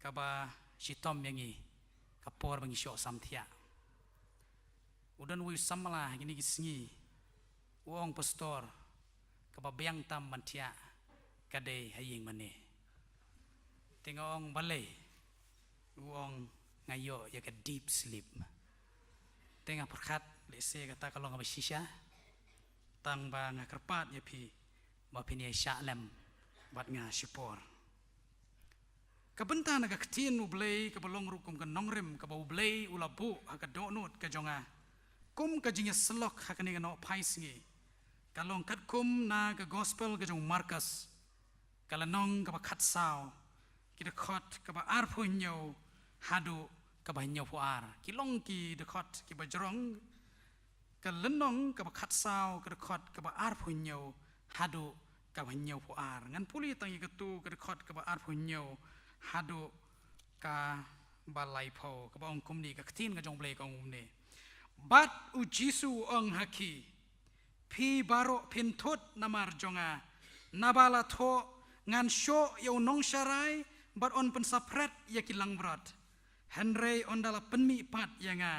kaba shitom ïa ngi, ka por ba ngi shoh samthiah. U don uwei u samla ha kine ki sngi, u ong, "Pastor, kaba biang tam ban thiah ka dei ha ïing mane." Te nga ong, "Balei?" U ong, "Nga ïoh ïa ka deep sleep." Te nga pyrkhat, lehse kata ka long kaba shisha, tang ba nga kyrpad ïa phi ba phin ïai shah lem bad nga shipor. Ka bynta na ka ktien U Blei kaba long ruh kum ka nongrim kaba U Blei u la buh ha ka dohnud ka jong nga kum ka jingïasyllok ha kane ka Nohphai Sngi, ka long katkum na ka Gospel ka jong u Markos, ka lynnong kaba khatsaw, ki dkhot kaba arphew hynñiew haduh kaba hynñiewphew ar. Ki long ki dkhot kiba jrong, ka lynnong kaba khatsaw, ka dkhot kaba arphew hynñiew haduh kaba hynñiewphew ar. Ngan pule tang ïa kato ka dkhot kaba arphew hynñiew haduh kaba laiphew, kaba ong kumne, ka ktien ka jong U Blei ka ong kumne: Bad U Jisu u ong ha ki, "Phi baroh phin thut namar jong nga, naba la thoh, 'Ngan shoh ïa u nongsharai bad un pynsaphriang ïa ki langbrot.' Hynrei ynda la pynmihpat ïa nga,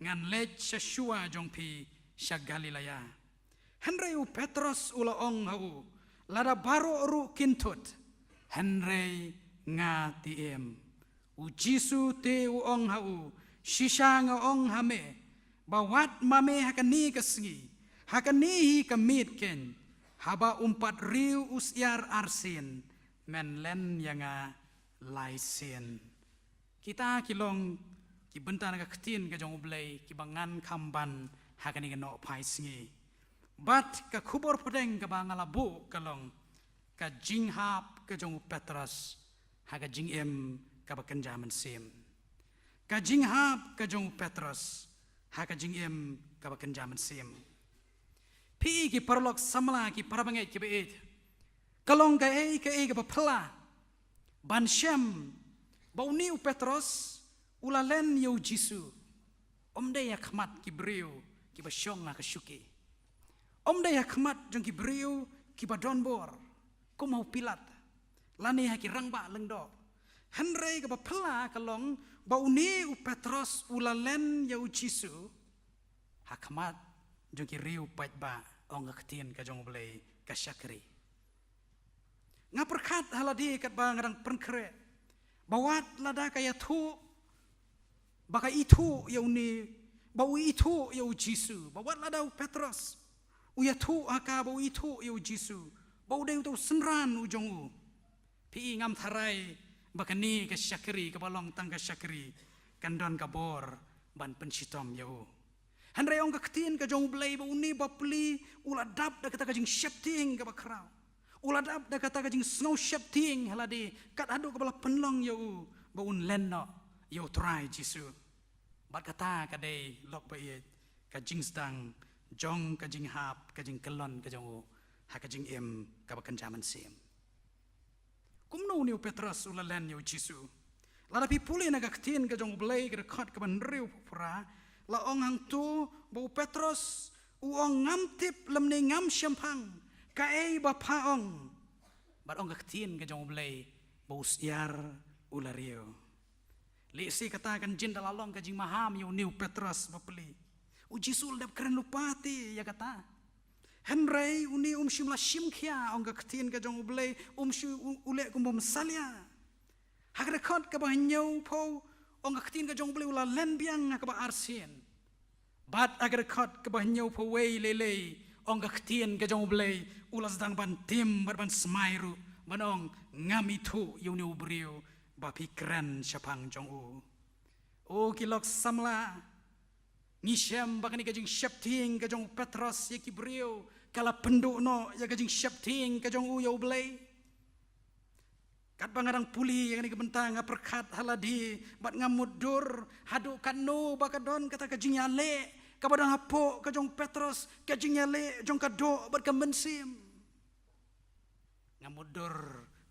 ngan leit sha shuwa jong phi sha Galilea." Hynrei u Petros u la ong ha u, "Lada baroh ruh kin thut, hynrei nga te em." U Jisu te u ong ha u, "Shisha nga ong ha me, ba wat ma me ha kane ka sngi, ha kane hi ka miet keiñ, haba um pat riew u syiar arsien, men len ïa nga lai sien." Kita ki long ki bynta na ka ktien ka jong U Blei kiba ngan kham ban ha kane ka Nohphai Sngi. Bad ka khubor pdeng kaba nga la buh ka long ka jinghap ka jong u Petros ha ka jingim kaba kynja mynsiem. Ka jinghap ka jong u Petros ha ka jingim kaba kynja mynsiem. Phi ki paralok samla, ki parabangeit kiba ïeit, ka long kaei kaei kaba phylla ban shem ba une u Petros u la len ïa u Jisu, ym dei ha khmat ki briew kiba shong ha ka shuki, ym dei ha khmat jong ki briew kiba don bor kum ha u Pilat lane ha ki rangbah lyngdoh. Hynrei kaba phylla ka long ba une u Petros u la len ïa u Jisu ha khmat jong ki riew paidbah, Ong ka ktien ka jong U Blei ka shakri. Nga pyrkhat ha lade katba nga dang pynkhreh ba wat lada ka ïathuh ba ka ithuh ïa une, ba u ithuh ïa u Jisu, ba wat lada u Petros u ïathuh ha ka ba u ithuh ïa u Jisu, ba u dei uta u synran u jong u. Phi i, ngam tharai ba kane ka shakri kaba long tang ka shakri kan don ka bor ban pynshitom ïa u. Hynrei ong ka ktien ka jong U Blei ba une bapli u la dap da kata ka jingsheptieng kaba khraw. U la dap da kata ka jingsngew sheptieng ha lade kat haduh kaba la pynlong ïa u ba un len noh ïa U Trai Jisu. Bad kata ka dei, lok ba ïeit, ka jingsdang jong ka jinghap, ka jingkyllon ka jong u ha ka jingim kaba kynja mynsiem. Kumno une u Petros u la len ïa u Jisu? Lada phi pule na ka ktien ka jong U Blei, ka dkhot kaba hynriewphew phra, la ong hangto ba u Petros u ong, "Ngam tip lymne ngam shemphang kaei ba pha ong." Bad ong ka ktien ka jong U Blei ba u syiar, u la riew. Lehse kata kan jin da la long ka jingmaham ïa une u Petros bapli. U Jisu u la dep kren lypa te ïa kata. Hynrei une um shym la shim khia, ong ka ktien ka jong U Blei, um shym u, u leh kum bym salia. Ha ka dkhot kaba hynñiewphew, ong ka ktien ka jong U Blei u la len biang ha kaba arsien. Bad ha ka dkhot kaba hynñiewphew wei lei lei, ong ka ktien ka jong U Blei u la sdang ban tim bad ban smai ruh, ban ong, "Ngam ithuh ïa une u briew ba phi kren shaphang jong u." O ki lok samla, ngi shem ba kane ka jingsheptieng ka jong u Petros ïa ki briew ka la pynduh noh ïa ka jingsheptieng ka jong u ïa U Blei. Katba nga dang pule ïa kane ka bynta, nga pyrkhat ha lade bad nga mutdur, haduh katno ba ka don kata ka jingïaleh kaba don hapoh ka jong u Petros, ka jingïaleh jong ka doh bad ka mynsiem. Nga mutdur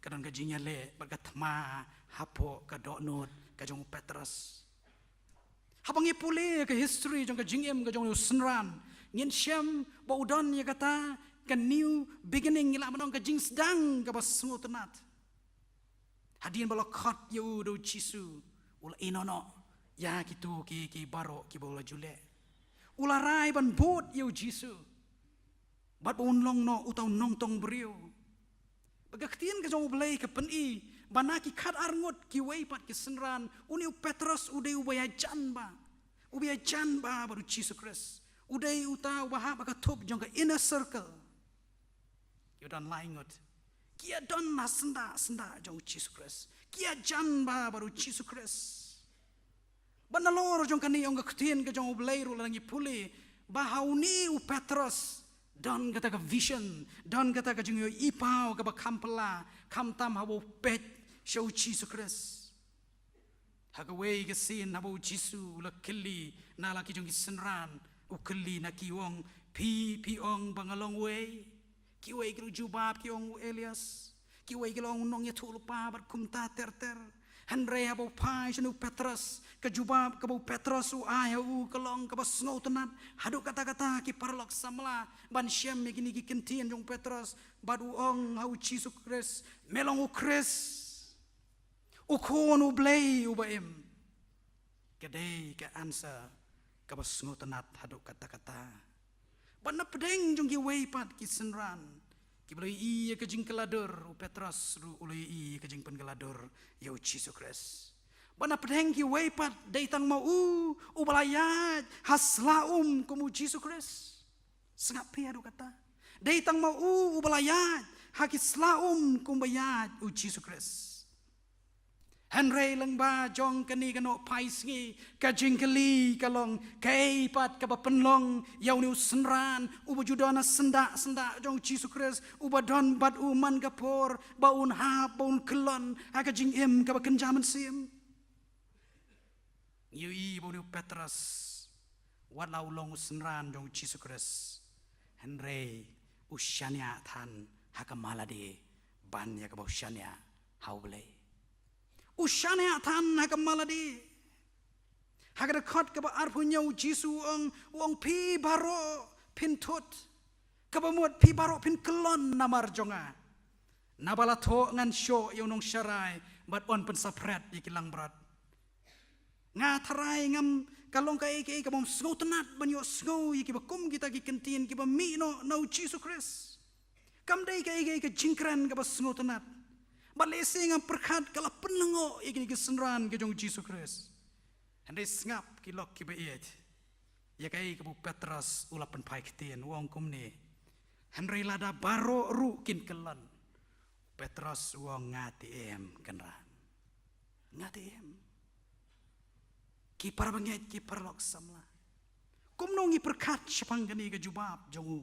ka don ka jingïaleh bad ka thma hapoh ka dohnud ka jong u Petros. Haba ngi pule ka history jong ka jingim ka jong u synran, ngin shem ba u don ïa kata ka new beginning, ngi lah ban ong ka jingsdang kaba sngewtynnat. Hadien ba la khot ïa u da u Jisu, u la ïehnoh noh ïa kito ki, ki baroh kiba u la ju leh. U la rai ban bud ïa u Jisu. Bad ba un long noh uta u nongtong briew. Ba ka ktien ka jong U Blei ka pyni ba na ki khatar ngut kiwei pat ki synran, une u Petros u dei uba ïajan bha. Uba ïajan bha bad u Jisu Khrist. U dei uta uba hap ha ka thup jong ka inner circle. Ki don lai ngut. Ki ïadon ha syndah syndah jong u Jisu Khrist. Ki ïajan bha bad u Jisu Khrist. Bad nalor jong kane, ong ka ktien ka jong U Blei ruh, lada ngi pule ba ha une u Petros don kata ka vision, don kata ka jingïohi paw kaba kham phylla, khamtam haba u peit sha u Jisu Khrist. Ha kawei ka sien haba u Jisu u la kylli na la ki jong ki synran, u kylli na ki, u ong, "Phi, phi ong ba nga long uei?" Kiwei ki la jubab ki ong, "U Elias." Kiwei ki la ong, "U nongïathuhlypa bad kumta ter ter." Hynrei haba u phai sha une u Petros, ka jubab kaba u Petros u ai ha u ka long kaba sngewtynnat. Haduh katta katta ki paralok samla ban shem ïa kine ki kyntien jong u Petros, bad u ong ha u Jisu Khrist, "Me long u Khrist, u Khun u Blei uba im." Ka dei ka answer kaba sngewtynnat haduh katta katta. Bad na pdeng jong kiwei pat ki synran kiba la ïohi ïa ka jingkylla dur, u Petros ruh u la ïohi ïa ka jingpynkylla dur ïa u Jisu Khrist. Bad na pdeng kiwei pat dei tang ma u uba la ïaid ha sla um kum u Jisu Khrist. Sngap phi haduh katta. Dei tang ma u uba la ïaid ha ki sla um kumba ïaid u Jisu Khrist. Hynrei lyngba jong kane ka noh phai sngi, ka jingkylli ka long, kaei pat kaba pynlong ïa une u synran uba ju don ha syndah syndah jong u Jisu Khrist, uba don bad u man ka por ba un hap, ba un kyllon ha ka jingim kaba kynja mynsiem? Ngi ïohi ba une u Petros, wat la u long u synran jong u Jisu Khrist, hynrei u shaniah than ha ka ma lade ban ïa kaba u shaniah ha U Blei. U shaniah than ha ka ma lade. Ha ka dkhot kaba arphew hynñiew u Jisu u ong, u ong, "Phi baroh phin thut, kaba mut phi baroh phin kyllon namar jong nga. Naba la thoh ngan shoh ïa u nongsharai bad yn pynsaphriang ïa ki langbrot." Nga tharai ngam ka long kaei kaei ka bym sngewtynnat ban ïohsngew ïa kiba kum kita ki kyntien kiba mih noh na u Jisu Khrist. Kam dei kaei kaei ka jingkren kaba sngewtynnat. Bad lehse ngam pyrkhat ka la pynlyngngoh ïa kine ki synran ki jong u Jisu Khrist. Hynrei sngap ki lok kiba ïeit ïa kaei kaba u Petros u la pynphai ktien, u ong kumne: Hynrei lada baroh ruh kin kyllon. Petros u ong: Nga te em, Kynrad. Nga te em. Ki para bangeit, ki paralok samla, kumno ngi pyrkhat shaphang kane ka jubab jong u?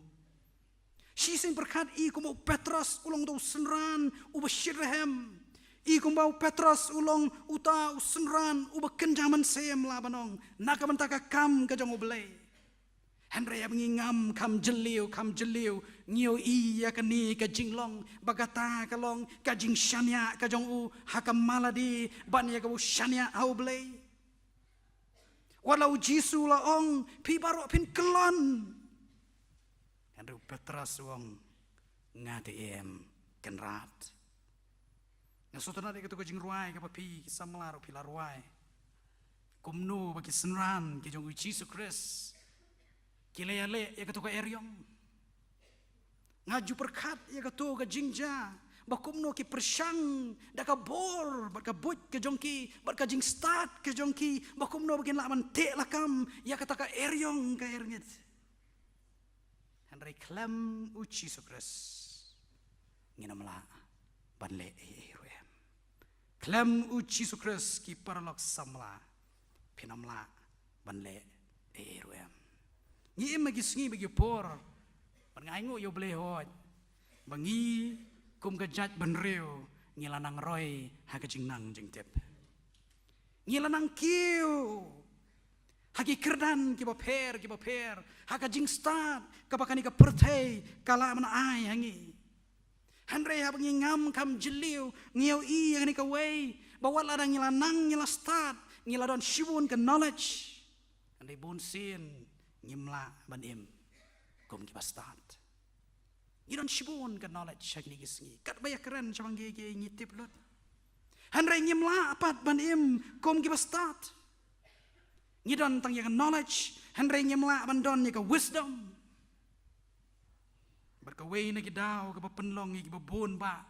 Shisien pyrkhat i kumba u Petros u long uta u synran uba shitrhem. I kumba u Petros u long uta u synran uba kynja mynsiem, lah ban ong, na ka bynta ka kam ka jong U Blei. Hynrei haba ngi ngam kham jylliew kham jylliew, ngi ïohi ïa kane ka jinglong ba kata ka long ka jingshaniah ka jong u ha ka malade ban ïa kaba u shaniah ha U Blei. Wat la u Jisu u la ong, phi baroh phin kyllon. Hynrei u Petros u ong, nga te em, Kynrad. Nga sngewtynnat ïa kato ka jingrwai kaba phi ki samla ruh phi la rwai, kumno ba ki synran ki jong u Jisu Khrist ki la ïaleh ïa kato ka eriong. Nga ju pyrkhat ïa kato ka jingjia ba kumno ki pyrshang da ka bor bad ka buit ka jong ki bad ka jingstad ka jong ki, ba kumno ba kin lah ban teh lakam ïa kata ka eriong ka ernget. Hynrei khlem u Jisu Khrist ngin ym lah ban leh ei ei ruh em. Khlem u Jisu Khrist, ki paralok samla, phin ym lah ban leh ei ei ruh em. Ngi im ha ki sngi bad ki por ban ai nguh ïa U Blei hooid ba ngi kum ka jaitbynriew ngi la nang roi ha ka jingnang jingtip. Ngi la nang kiew ha ki kyrdan kiba pher kiba pher, ha ka jingstad kaba kane ka pyrthei ka lah ban ai ha ngi. Hynrei haba ngi ngam kham jylliew ngi ïohi ïa kane kawei, ba wat lada ngi la nang ngi la stad, ngi la don shibun ka knowledge, hynrei bunsien ngim lah ban im kum kiba stad. Ngi don shibun ka knowledge ha kine ki sngi, katba ïakren shaphang kiei kiei ngi tip lut. Hynrei ngim lah pat ban im kum kiba stad. Ngi don tang ïa ka knowledge, hynrei ngim lah ban don ïa ka wisdom. Bad kawei na ki daw kaba pynlong ïa kiba bun bah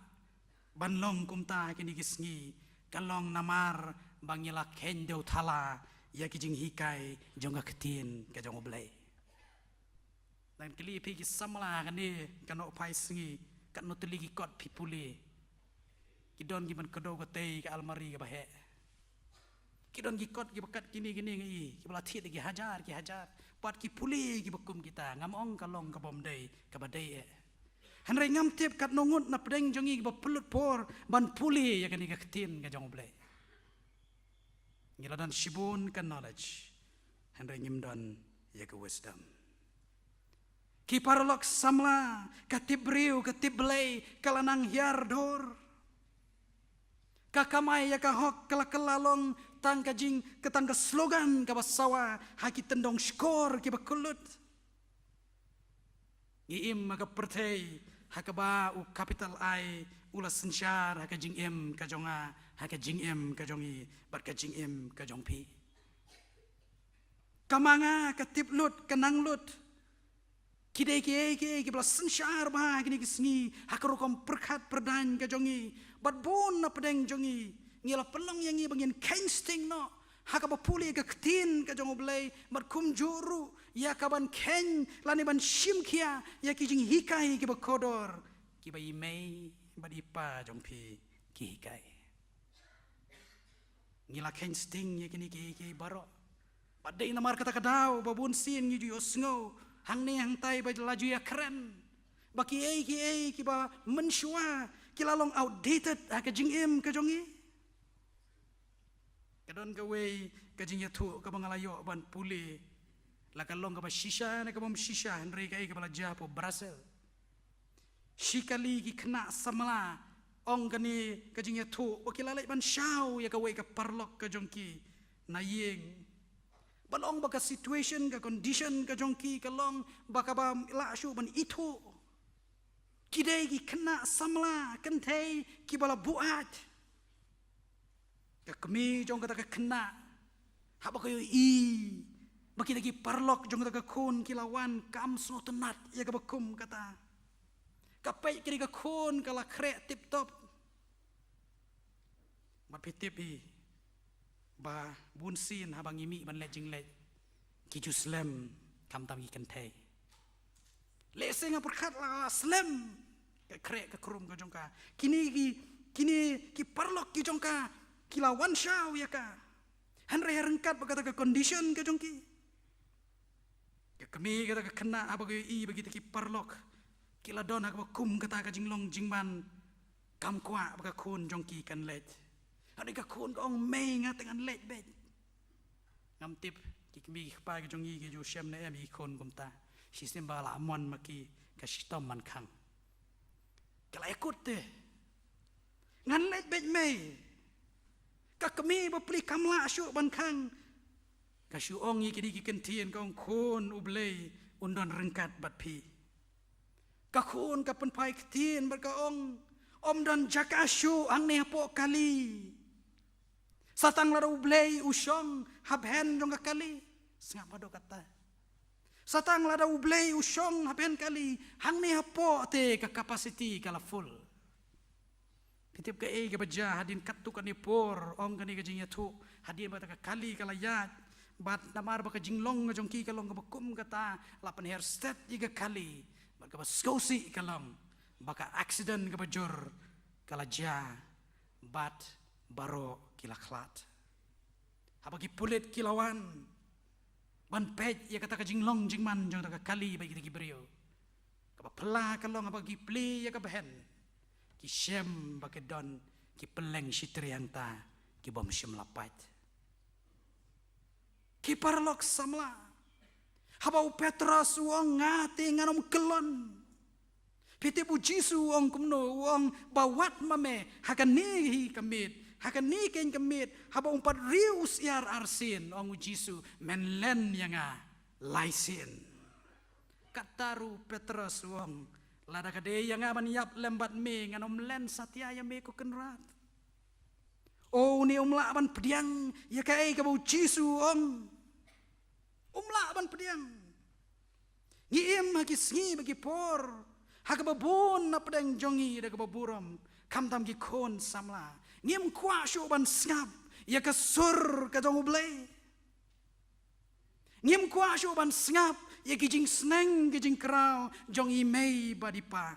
ban long kumta ha kine ki sngi, ka long namar ba ngi la kheiñ dewthala ïa ki jinghikai jong ka ktien ka jong U Blei. Ngan kylli phi ki samla kane ka nohphai sngi, katno tylli ki kot phi pule? Ki don kiban kdew katei ka almari kaba heh. Ki don ki kot kiba kat kine kine ngi, kiba la thied da ki hajar ki hajar. Pat ki pule kiba kum kita, ngam ong ka long ka bym dei kaba dei eh. Hynrei ngam tip katno ngut na pdeng jong ngi kiba pynlut por ban pule ïa kane ka ktien ka jong U Blei. Ngi la don shibun ka knowledge, hynrei ngim don ïa ka wisdom. Ki paralok samla, ka tip briew ka tip Blei ka la nang hiar dor. Ka kamai ïa ka hok ka la kylla long tang ka jing, ka tang ka slogan kaba sawa ha ki tyndong shkor kiba kyllut. Ngi im ha ka pyrthei ha kaba u capital I u la synshar ha ka jingim ka jong nga, ha ka jingim ka jong i, bad ka jingim ka jong phi. Ka ma nga, ka tip lut, ka nang lut. Ki dei kiei kiei kiba la synshar bha ha kine ki sngi ha ka rukom pyrkhat pyrdaiñ ka jong i. Bad bun na pdeng jong i ngi la pynlong ïa ngi ba ngin kheiñ sting noh ha kaba pule ka ktien ka jong U Blei, bad kumjuh ruh ïa kaban kheiñ lane ban shim khia ïa ki jinghikai kiba kordor kiba i mei bad i pa jong phi ki hikai. Ngi la kheiñ sting ïa kine kiei kiei baroh. Bad dei namar kata ka daw ba bun sien ngi ju ïohsngew hangne hangtai ba la ju ïakren ba kiei kiei kiba mynshuwa ki la long outdated ha ka jingim ka jong ngi. Ka don kawei ka jingïathuh kaba nga la ïoh ban pule, la ka long kaba shisha ne kaba ym shisha, hynrei kaei kaba la jia hapoh Brussels. Shi kali ki khynnah samla, ong kane ka jingïathuh, ba ki la leit ban shaw ïa kawei ka paralok ka jong ki na ïing. Ba long ba ka situation, ka condition ka jong ki ka long ba kaba ym lah shuh ban ithuh. Ki dei ki khynnah samla kynthei kiba la buaid. Ka kmie jong kata ka khynnah Haba ka ïohi ba kita ki paralok jong kata ka khun ki la wan, kam sngewtynnat ïa kaba kum kata. Ka peit kane ka khun ka la khreh tip top. Bad phi tip hi ba bun sien haba ngi mih ban leit jingleit, ki ju slem khamtam ki kynthei. Lehse nga pyrkhat la, la slem ka khreh ka khrum ka jong ka. Kine ki, kine ki paralok ki jong ka ki la wan shaw ïa ka. Hynrei ryngkat bad kata ka condition ka jong ki, ka kmie kata ka khynnah, haba ka ïohi ba kita ki paralok ki la don ha kaba kum kata ka jinglong jingman, kam kwah ba ka khun jong ki kan leit. Hynrei ka khun ka ong, mei, nga te ngan leit beit. Ngam tip ki kmie ki kpa ki jong ngi ki ju shem ne em ïa ki khun kumta. Shisien ba la mon ma ki, ka shitom ban khang. Ka la ïakut te, ngan leit beit mei. Ka kmie bapli kam lah shuh ban khang. Ka shu ong ïa kine ki ktien, ka ong, khun, U Blei un don ryngkat bad phi. Ka khun ka pynphai ktien bad ka ong, ym don jaka shuh hangne hapoh kali. Sa tang lada U Blei u shong ha bhen jong ka kali. Sngap haduh katta. Sa tang lada U Blei u shong ha bhen kali, hangne hapoh te ka capacity ka la full. Phi tip kaei kaba jia hadien katto katne por, ong kane ka jingïathuh, hadien ba kata ka kali ka la ïaid, bad namar ba ka jinglong ka jong ki ka long kaba kum kata, la pynher stet ïa ka kali. Bad kaba sngewsih ka long ba ka accident kaba jur ka la jia, bad baroh ki la khlad. Haba ki pulit ki la wan ban peit ïa kata ka jinglong jingman jong kata ka kali bad kita ki briew, kaba phylla ka long haba ki plie ïa ka bhen, ki shem ba ki don ki pylleng shi trei hangta ki bym shym la pait. Ki paralok samla, haba u Petros u ong, nga te ngan ym kyllon. Phi tip U Jisu u ong kumno? U ong, ba wat ma me ha kane hi ka miet, ha kane keiñ ka miet, haba um pat riew u syiar arsien, ong U Jisu, men len ïa nga lai sien. Kata ruh u Petros u ong, lada ka dei ïa nga ban ïap lem bad me, ngan ym len satia ïa me ko Kynrad. O, une um lah ban pdiang ïa kaei kaba U Jisu u ong. Um lah ban pdiang. Ngi im ha ki sngi bad ki por ha kaba bun na pdeng jong ngi da kaba burom, khamtam ki khun samla. Ngim kwah shuh ban sngap ïa ka sur ka jong U Blei. Ngim kwah shuh ban sngap ïa ki jingsneng ki jingkraw jong i mei bad i pa.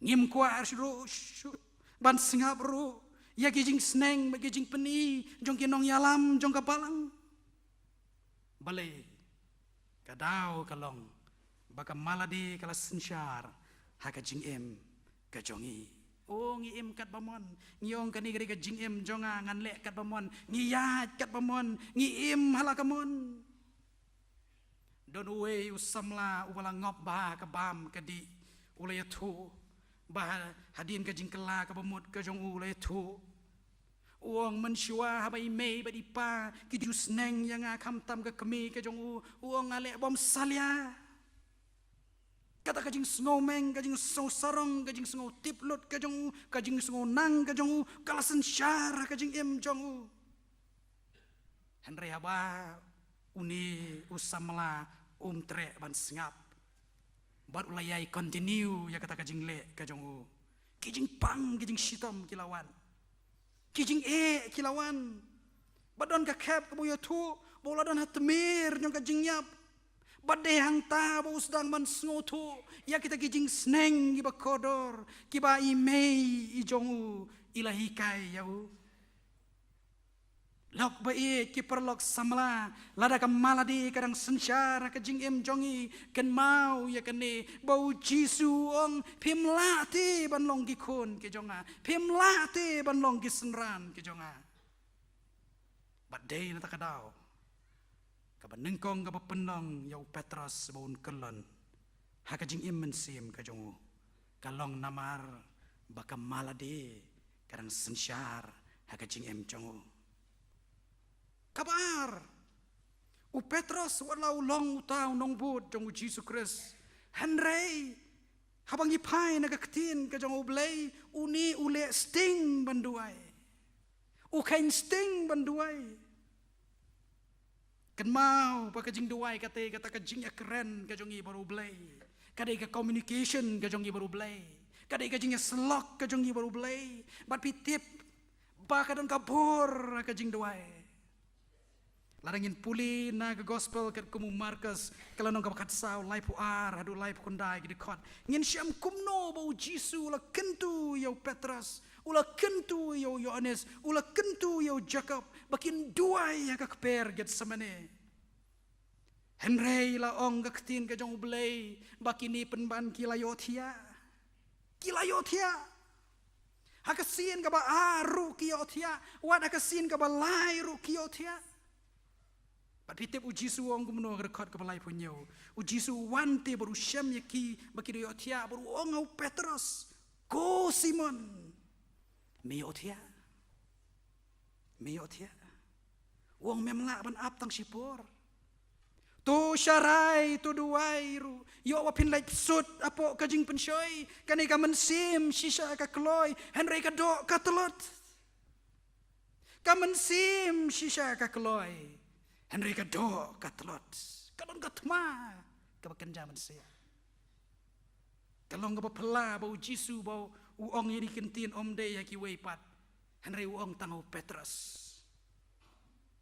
Ngim kwah ruh shuh ban sngap ruh ïa ki jingsneng bad ki jingpyni jong ki nongïalam jong ka balang. Balei? Ka daw ka long ba ka malade ka la synshar ha ka jingim ka jong ngi. O, ngi im katba mon. Ngi ong kane ka dei ka jingim jong nga, ngan leh katba mon, ngi ïaid katba mon, ngi im ha la ka mon. Don uwei u samla uba la ngop bha ka bam ka dih, u la ïathuh ba ha, hadien ka jingkylla kaba mut ka jong u, u la ïathuh. U ong, mynshuwa haba i mei bad i pa ki ju sneng ïa nga khamtam ka kmie ka jong u, u ong, nga leh bym salia. Kata ka jingsngewmeng, ka jingsngewsarong, ka jingsngewtip lut ka jong u, ka jingsngewnang ka jong u, ka la synshar ha ka jingim jong u. Hynrei haba une u samla um treh ban sngap, bad u la ïai continue ïa kata ka jingleh ka jong u, ki jingpang, ki jingshitom ki la wan, ki jingeh ki la wan. Bad don ka khep kaba u ïathuh ba u la don ha tmier jong ka jingïap. Bad dei hangta ba u sdang ban sngewthuh ïa kita ki jingsneng kiba kordor kiba i mei i jong u i la hikai ïa u. Lok ba ïeit, ki paralok samla, lada ka malade ka dang synshar ha ka jingim jong ngi, kynmaw ïa kane ba U Jisu u ong, phim lah te ban long ki khun ki jong nga, phim lah te ban long ki synran ki jong nga. Bad dei na kata ka daw kaba nyngkong kaba pynlong ïa u Petros ba un kyllon ha ka jingim mynsiem ka jong u, ka long namar ba ka malade ka dang synshar ha ka jingim jong u. Kaba ar, u Petros wat la u long uta u nongbud jong U Jisu Khrist, hynrei haba ngi phai na ka ktien ka jong U Blei, une u leh sting ban duwai. U kheiñ sting ban duwai. Kynmaw ba ka jingduwai ka dei kata ka jingïakren ka jong ngi bad U Blei. Ka dei ka communication ka jong ngi bad U Blei. Ka dei ka jingïasyllok ka jong ngi bad U Blei. Bad phi tip ba ka don ka bor ka jingduwai. Lada ngin pule na ka gospel katkum u Markos, ka lynnong kaba khatsaw, laiphew ar haduh laiphew khyndai ki dkhot, ngin shem kumno ba U Jisu u la kyntu ïa u Petros, u la kyntu ïa u Ïoannis, u la kyntu ïa u Jakob ba kin duwai ha ka kper Gethsemane. Hynrei la ong ka ktien ka jong U Blei ba kine pynban ki la ïohthiah. Ki la ïohthiah. Ha ka sien kaba ar ruh ki ïohthiah, wat ha ka sien kaba lai ruh ki ïohthiah. Bad phi tip U Jisu u ong kumno ha ka dkhot kaba laiphew hynñiew? U Jisu u wan te bad u shem ïa ki ba ki da ïohthiah bad u ong ha u Petros, "Ko Simon, me ïohthiah? Me ïohthiah?" U ong, "Mem lah ban ap tang shipor? To sharai, to duwai ruh. Ïoh ba phin leit bsut hapoh ka jingpynshoi. Kane ka mynsiem shisha ka kloi, hynrei ka doh ka tlot. Ka mynsiem shisha ka kloi, hynrei ka doh ka tlot." Ka don ka thma kaba kynja mynsiem. Ka long kaba phylla ba U Jisu ba u ong ïa kine ki ktien ym dei ïa kiwei pat, hynrei u ong tang ha u Petros.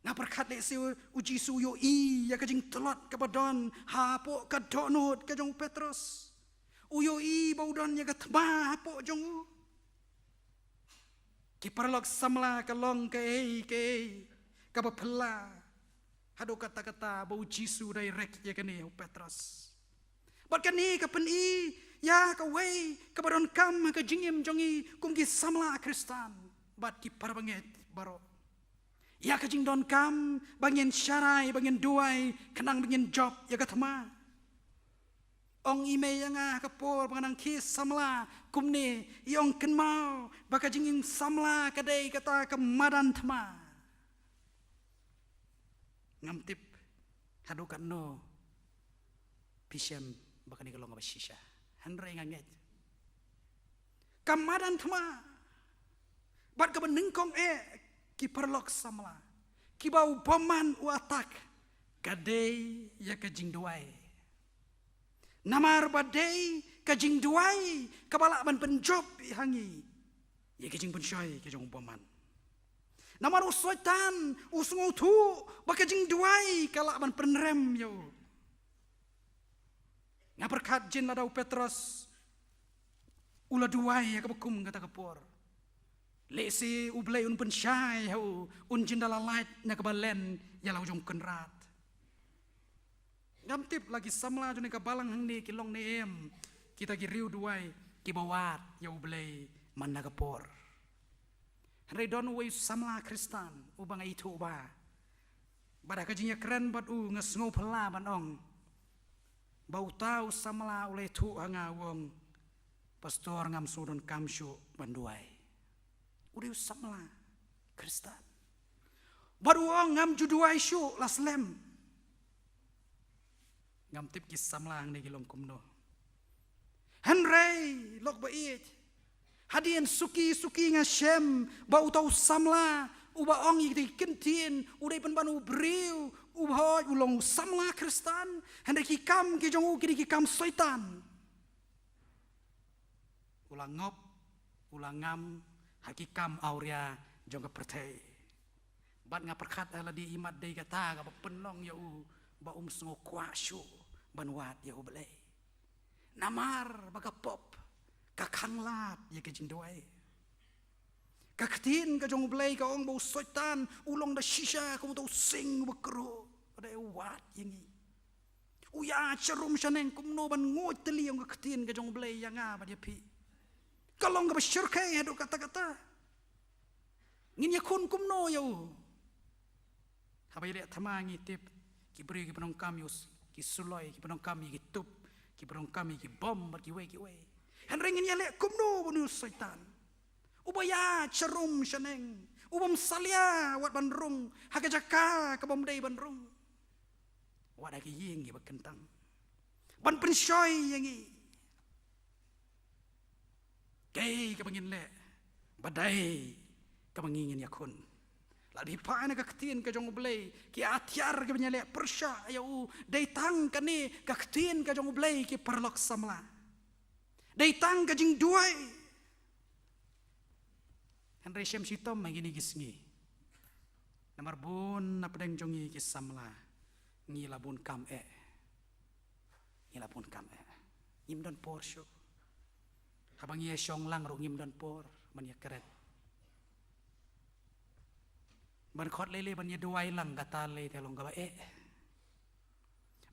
Nga pyrkhat lehse U Jisu u ïohi ïa ka jingtlot kaba don hapoh ka dohnud ka jong u Petros. U ïohi ba u don ïa ka thma hapoh jong u. Ki paralok samla, ka long kaei kaei kaba phylla haduh katta katta ba U Jisu u direct ïa kane ha u Petros. Bad kane ka pyni ïa kawei kaba donkam ha ka jingim jong ngi kum ki samla Khristan bad ki parabangeit baroh, ïa ka jingdonkam ba ngin sharai, ba ngin duwai, khnang ba ngin jop ïa ka thma. Ong i mei ïa nga ha ka por ba nga nang khie samla kumne, i ong, "Kynmaw ba ka jingim samla ka dei kata ka madan thma." Ngam tip haduh katno phi shem ba kane ka long kaba shisha, hynrei nga ngeit ka madan thma bad kaba nyngkong eh, ki paralok samla, kiba u bymman u attack, ka dei ïa ka jingduwai. Namar ba dei ka jingduwai kaba lah ban pynjop ha ngi ïa ka jingpynshoi ka jong u bymman. Namar u Soitan u sngewthuh ba ka jingduwai ka lah ban pynrem ïa u. Nga pyrkhat jin lada u Petros u la duwai ha kaba kum kata ka por, lehse U Blei un pynshai ha u, un jin da la lait na kaba len ïa la u jong Kynrad. Ngam tip la ki samla jong kane ka balang hangne ki long ne em kita ki riew duwai kiba wad ïa U Blei man la ka por. Hynrei don uwei u samla Khristan uba nga ithuh bha, bad ha ka jingïakren bad u nga sngew phylla ban ong ba uta u samla u la ithuh ha nga, u ong, "Pastor, ngam sngewdonkam shuh ban duwai." U dei u samla Khristan bad u ong, "Ngam ju duwai shuh la slem." Ngam tip ki samla hangne ki long kumno. Hynrei lok ba ïeit, hadien suki suki nga shem ba uta u samla uba ong ïa kita ki ktien u dei pynban u briew uba hoi, u long u samla Khristan, hynrei ki kam ki jong u ki dei ki kam Soitan. U la ngop, u la ngam ha ki kam awria jong ka pyrthei. Bad nga pyrkhat ha lade imat dei kata kaba pynlong ïa u ba um sngew kwah shuh ban wad ïa U Blei. Namar ba ka pop ka khanglad ïa ka jingduwai. Ka ktien ka jong U Blei ka ong ba u Soitan u long da shisha kum uta u sing uba kruh, u dei u wad ïa ngi. U ïaid sharum shaneng kumno ban nguid tylli ïa ka ktien ka jong U Blei ïa nga bad ïa phi. Ka long kaba shyrkhei haduh katta katta. Ngin ïakhun kumno ïa u? Haba ïaleh thma ngi tip ki briew kiba donkam ïa u s-, ki suloi, kiba donkam ïa ki tup, kiba donkam ïa ki bom bad kiwei kiwei. Hynrei ngin ïaleh kumno bad une u Soitan uba ïaid sharum shaneng, u bym salia wat ban rung ha ka jaka ka bym dei ban rung, wat ha ka ïing kiba kyntang, ban pynshoi ïa ngi? Kaei kaba ngin leh ba dei kaba ngi ngin ïakhun? Lada phi phai na ka ktien ka jong U Blei, ki atiar kiba ngi leh pyrshah ïa u, dei tang kane ka ktien ka jong U Blei, ki paralok samla. Dei tang ka jingduwai. Hynrei shem shitom ha kine ki sngi. Namar bun na pdeng jong ngi ki samla, ngi la bun kam eh. Ngi la bun kam eh. Ngim don por shuh. Haba ngi ïa shong lang ruh ngim don por ban ïa kren. Ban khot lei lei ban ïa duwai lang, kata lei te long kaba eh.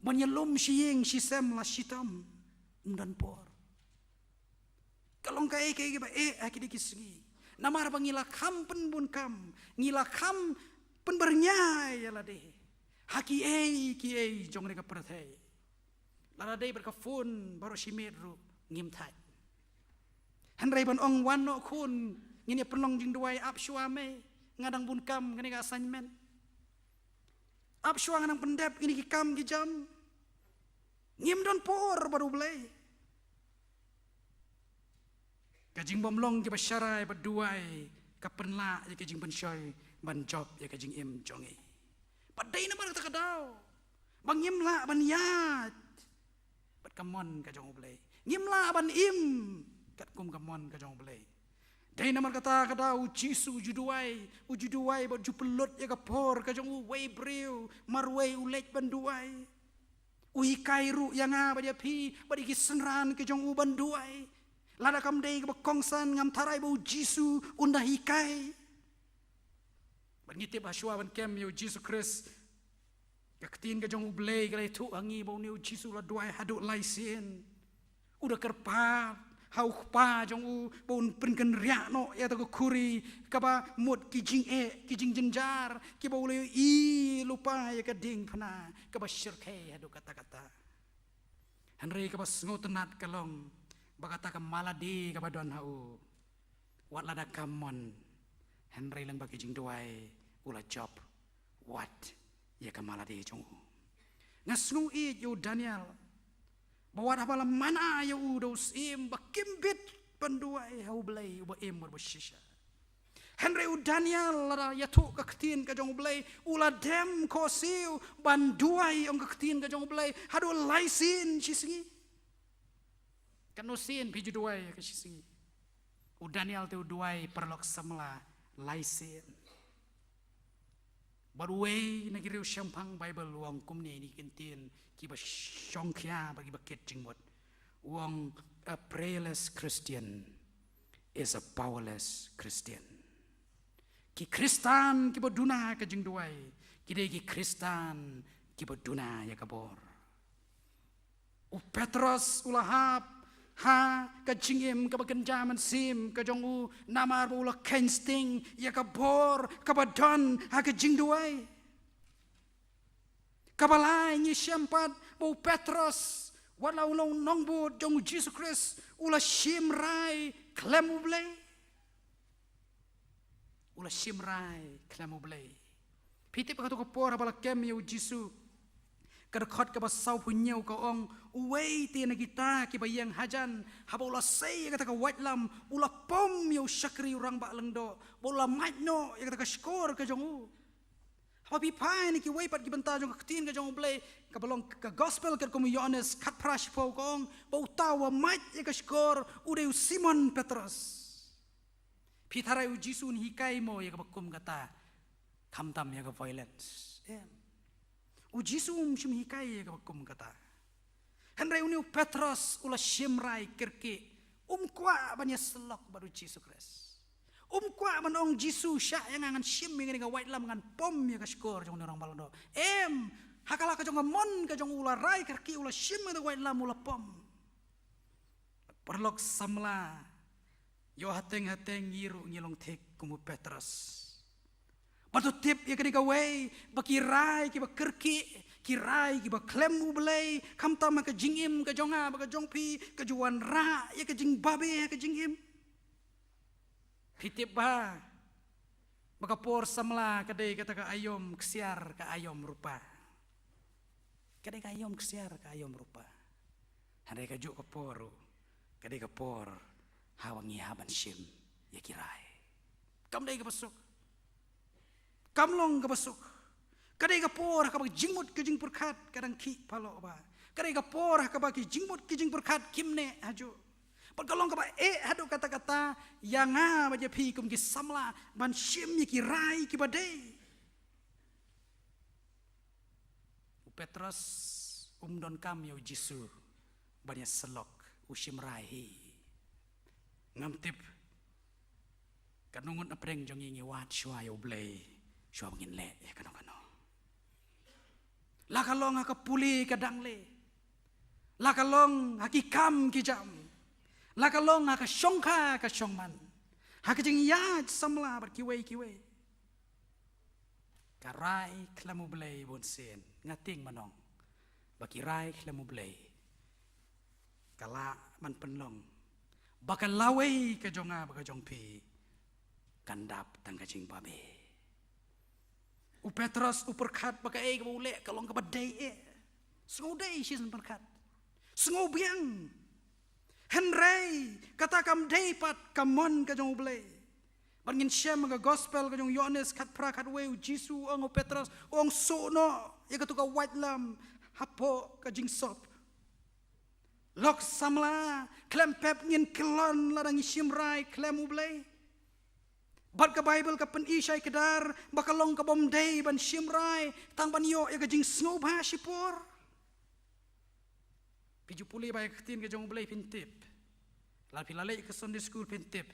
Ban ïa lum shi ïing shi sem la shitom, ym don por. Ka long kaei kaei kaba eh ha kine ki sngi. Namar ba ngi la kham pynbun kam, ngi la kham pynbyrngia ïa lade ha kiei kiei jong kane ka pyrthei. Lada dei bad ka phone baroh shi miet ruh ngim thait. Hynrei ban ong, wan noh khun, ngin ïa pynlong jingduwai, ap shuwa mei, nga dang bun kam, kane ka assignment. Ap shuwa, nga dang pyndep kine ki kam ki jam. Ngim don por bad U Blei. Ka jingbymlong kiba sharai bad duwai ka pynlah ïa ka jingpynshoi ban jop ïa ka jingim jong ngi. Bad dei namar kata ka daw ba ngim lah ban ïaid bad ka mon ka jong U Blei. Ngim lah ban im katkum ka mon ka jong U Blei. Dei namar kata ka daw U Jisu u ju duwai, u ju duwai bad u ju pynlut ïa ka por ka jong u. Uwei u briew marwei u leit ban duwai. U hikai ruh ïa nga bad ïa phi bad ïa ki synran ki jong u ban duwai. Lada kam dei kaba kongsan, ngam tharai ba U Jisu un da hikai. Bad ngi tip, ha shuwa ban kem ïa U Jisu Khrist, ka ktien ka jong U Blei ka la ïathuh ha ngi ba une U Jisu u la duwai haduh lai sien. U da kyrpad ha U Kpa jong u ba un pynkynriah noh ïa kata ka khuri kaba mut ki jingeh, ki jingjynjar, kiba u la ïohi lypa ïa ka diengphna kaba shyrkhei haduh katta katta. Hynrei kaba sngewtynnat ka long ba kata ka malade kaba don ha u, wat lada kam mon, hynrei lyngba ki jingduwai u la jop wat ïa ka malade jong u. Nga sngew ïeit ïa u Daniel, ba wat haba la mana ïa u da u syiem ba kim bit ban duwai ha U Blei uba im bad uba shisha. Hynrei u Daniel, lada ïathuh ka ktien ka jong U Blei, u la dem khohsiew ban duwai, ong ka ktien ka jong U Blei, haduh lai sien shi sngi. Katno sien phi ju duwai ha ka shi sngi? U Daniel te u duwai, paralok samla, lai sien. Bad uwei na ki riewshemphang Baibl u ong kumne, na ki ktien kiba shongkhia bad kiba kit jingmut. U ong, a prayerless Christian is a powerless Christian. Ki Khristan kiba duna ka jingduwai ki dei ki Khristan kiba duna ïa ka bor. U Petros u la hap ha ka jingim kaba kynja mynsiem ka jong u, namar ba u la kheiñ sting ïa ka bor kaba don ha ka jingduwai. Kaba lai, ngi shem pat ba u Petros, wat la u long nongbud jong U Jisu Khrist, u la shim rai khlem U Blei. U la shim rai khlem U Blei. Phi tip, ha kato ka por haba la kem ïa U Jisu, ka dkhot kaba sawphew hynñiew ka ong, uwei te na kita kiba ïeng hajan, haba u la sei ïa kata ka waitlam, u la pom ïa u shakri u rangbah lyngdoh, bad u la mait noh ïa kata ka shkor ka jong u. Haba phi phai na kiwei pat ki bynta jong ka ktien ka jong U Blei, kaba long ka gospel katkum u Ïoannis khatphra shiphew, ka ong ba uta uba mait ïa ka shkor u dei u Simon Petros. Phi tharai U Jisu un hikai mo ïa kaba kum kata, khamtam ïa ka violence? Em. U Jisu um shym hikai ïa kaba kum kata. Hynrei une u Petros u la shim rai kyrkieh, um kwah ban ïasyllok bad U Jisu Khrist. Um kwah ban ong, Jisu, shah ïa nga, ngan shim ïa kane ka waitlam, ngan pom ïa ka shkor jong une u rangbah lyngdoh. Em, ha ka la ka jong ka mon ka jong u, u la rai kyrkieh, u la shim ïa ka waitlam, u la pom. Paralok samla, ïoh hateng hateng ngi ruh ngi long thik kum u Petros. Bad to tip ïa kane kawei, ba ki rai kiba kyrkieh, ki rai kiba khlem U Blei, khamtam ha ka jingim ka jong nga bad ka jong phi, ka ju wanrah ïa ka jingbabe ha ka jingim. Phi tip ba, ba ka por samla ka dei kata ka aïom ksiar, ka aïom rupa. Ka dei ka aïom ksiar, ka aïom rupa. Hynrei kajuh ka por ruh ka dei ka por haba ngi hap ban shim ïa ki rai. Kam dei kaba suk. kam long kaba suk. Ka dei ka por ha kaba ki jingmut ki jingpyrkhat ka dang khih palat bha. Ka dei ka por ha kaba ki jingmut ki jingpyrkhat kim neh hajuh. Bad ka long kaba eh haduh katta katta ïa nga bad ïa phi kum ki samla ban shim ïa ki rai kiba dei. U Petros um donkam ïa u Jisu ban ïa sylok, u shim rai hi. Ngam tip kano ngut na pdeng jong ngi ngi wad shuwa ïa U Blei shuwa ba ngin leh ïa kano kano. La ka long ha ka pule ka dangle, la ka long ha ki kam ki jam, la ka long ha ka shongkha ka shongman, ha ka jingïaid samla bad kiwei kiwei. Ka rai khlem U Blei bun sien, nga tieng mynno ba ki rai khlem U Blei ka lah ban pynlong ba ka lawei ka jong nga bad ka jong phi kan dap tang ka jingbabe. U Petros u pyrkhat ba kaei kaba u leh ka long kaba dei eh. Sngewdei shisien pyrkhat, sngewbiang. Hynrei kata kam dei pat ka mon ka jong U Blei. Bad ngin shem ka gospel ka jong u Ïoannis khatphra khatwei, u Jisu u ong u Petros, u ong, suh noh ïa kato ka waitlam hapoh ka jingsop. Lok samla, khlem pep ngin kyllon lada ngi shim rai khlem U Blei. Bad ka Baibl ka pyni shai kdar ba ka long kabym dei ban shim rai tang ban ïoh ïa ka jingsngewbha shipor. Phi ju pule bha ïa ka ktien ka jong U Blei phin tip. Lada phi la leit ka Sunday school phin tip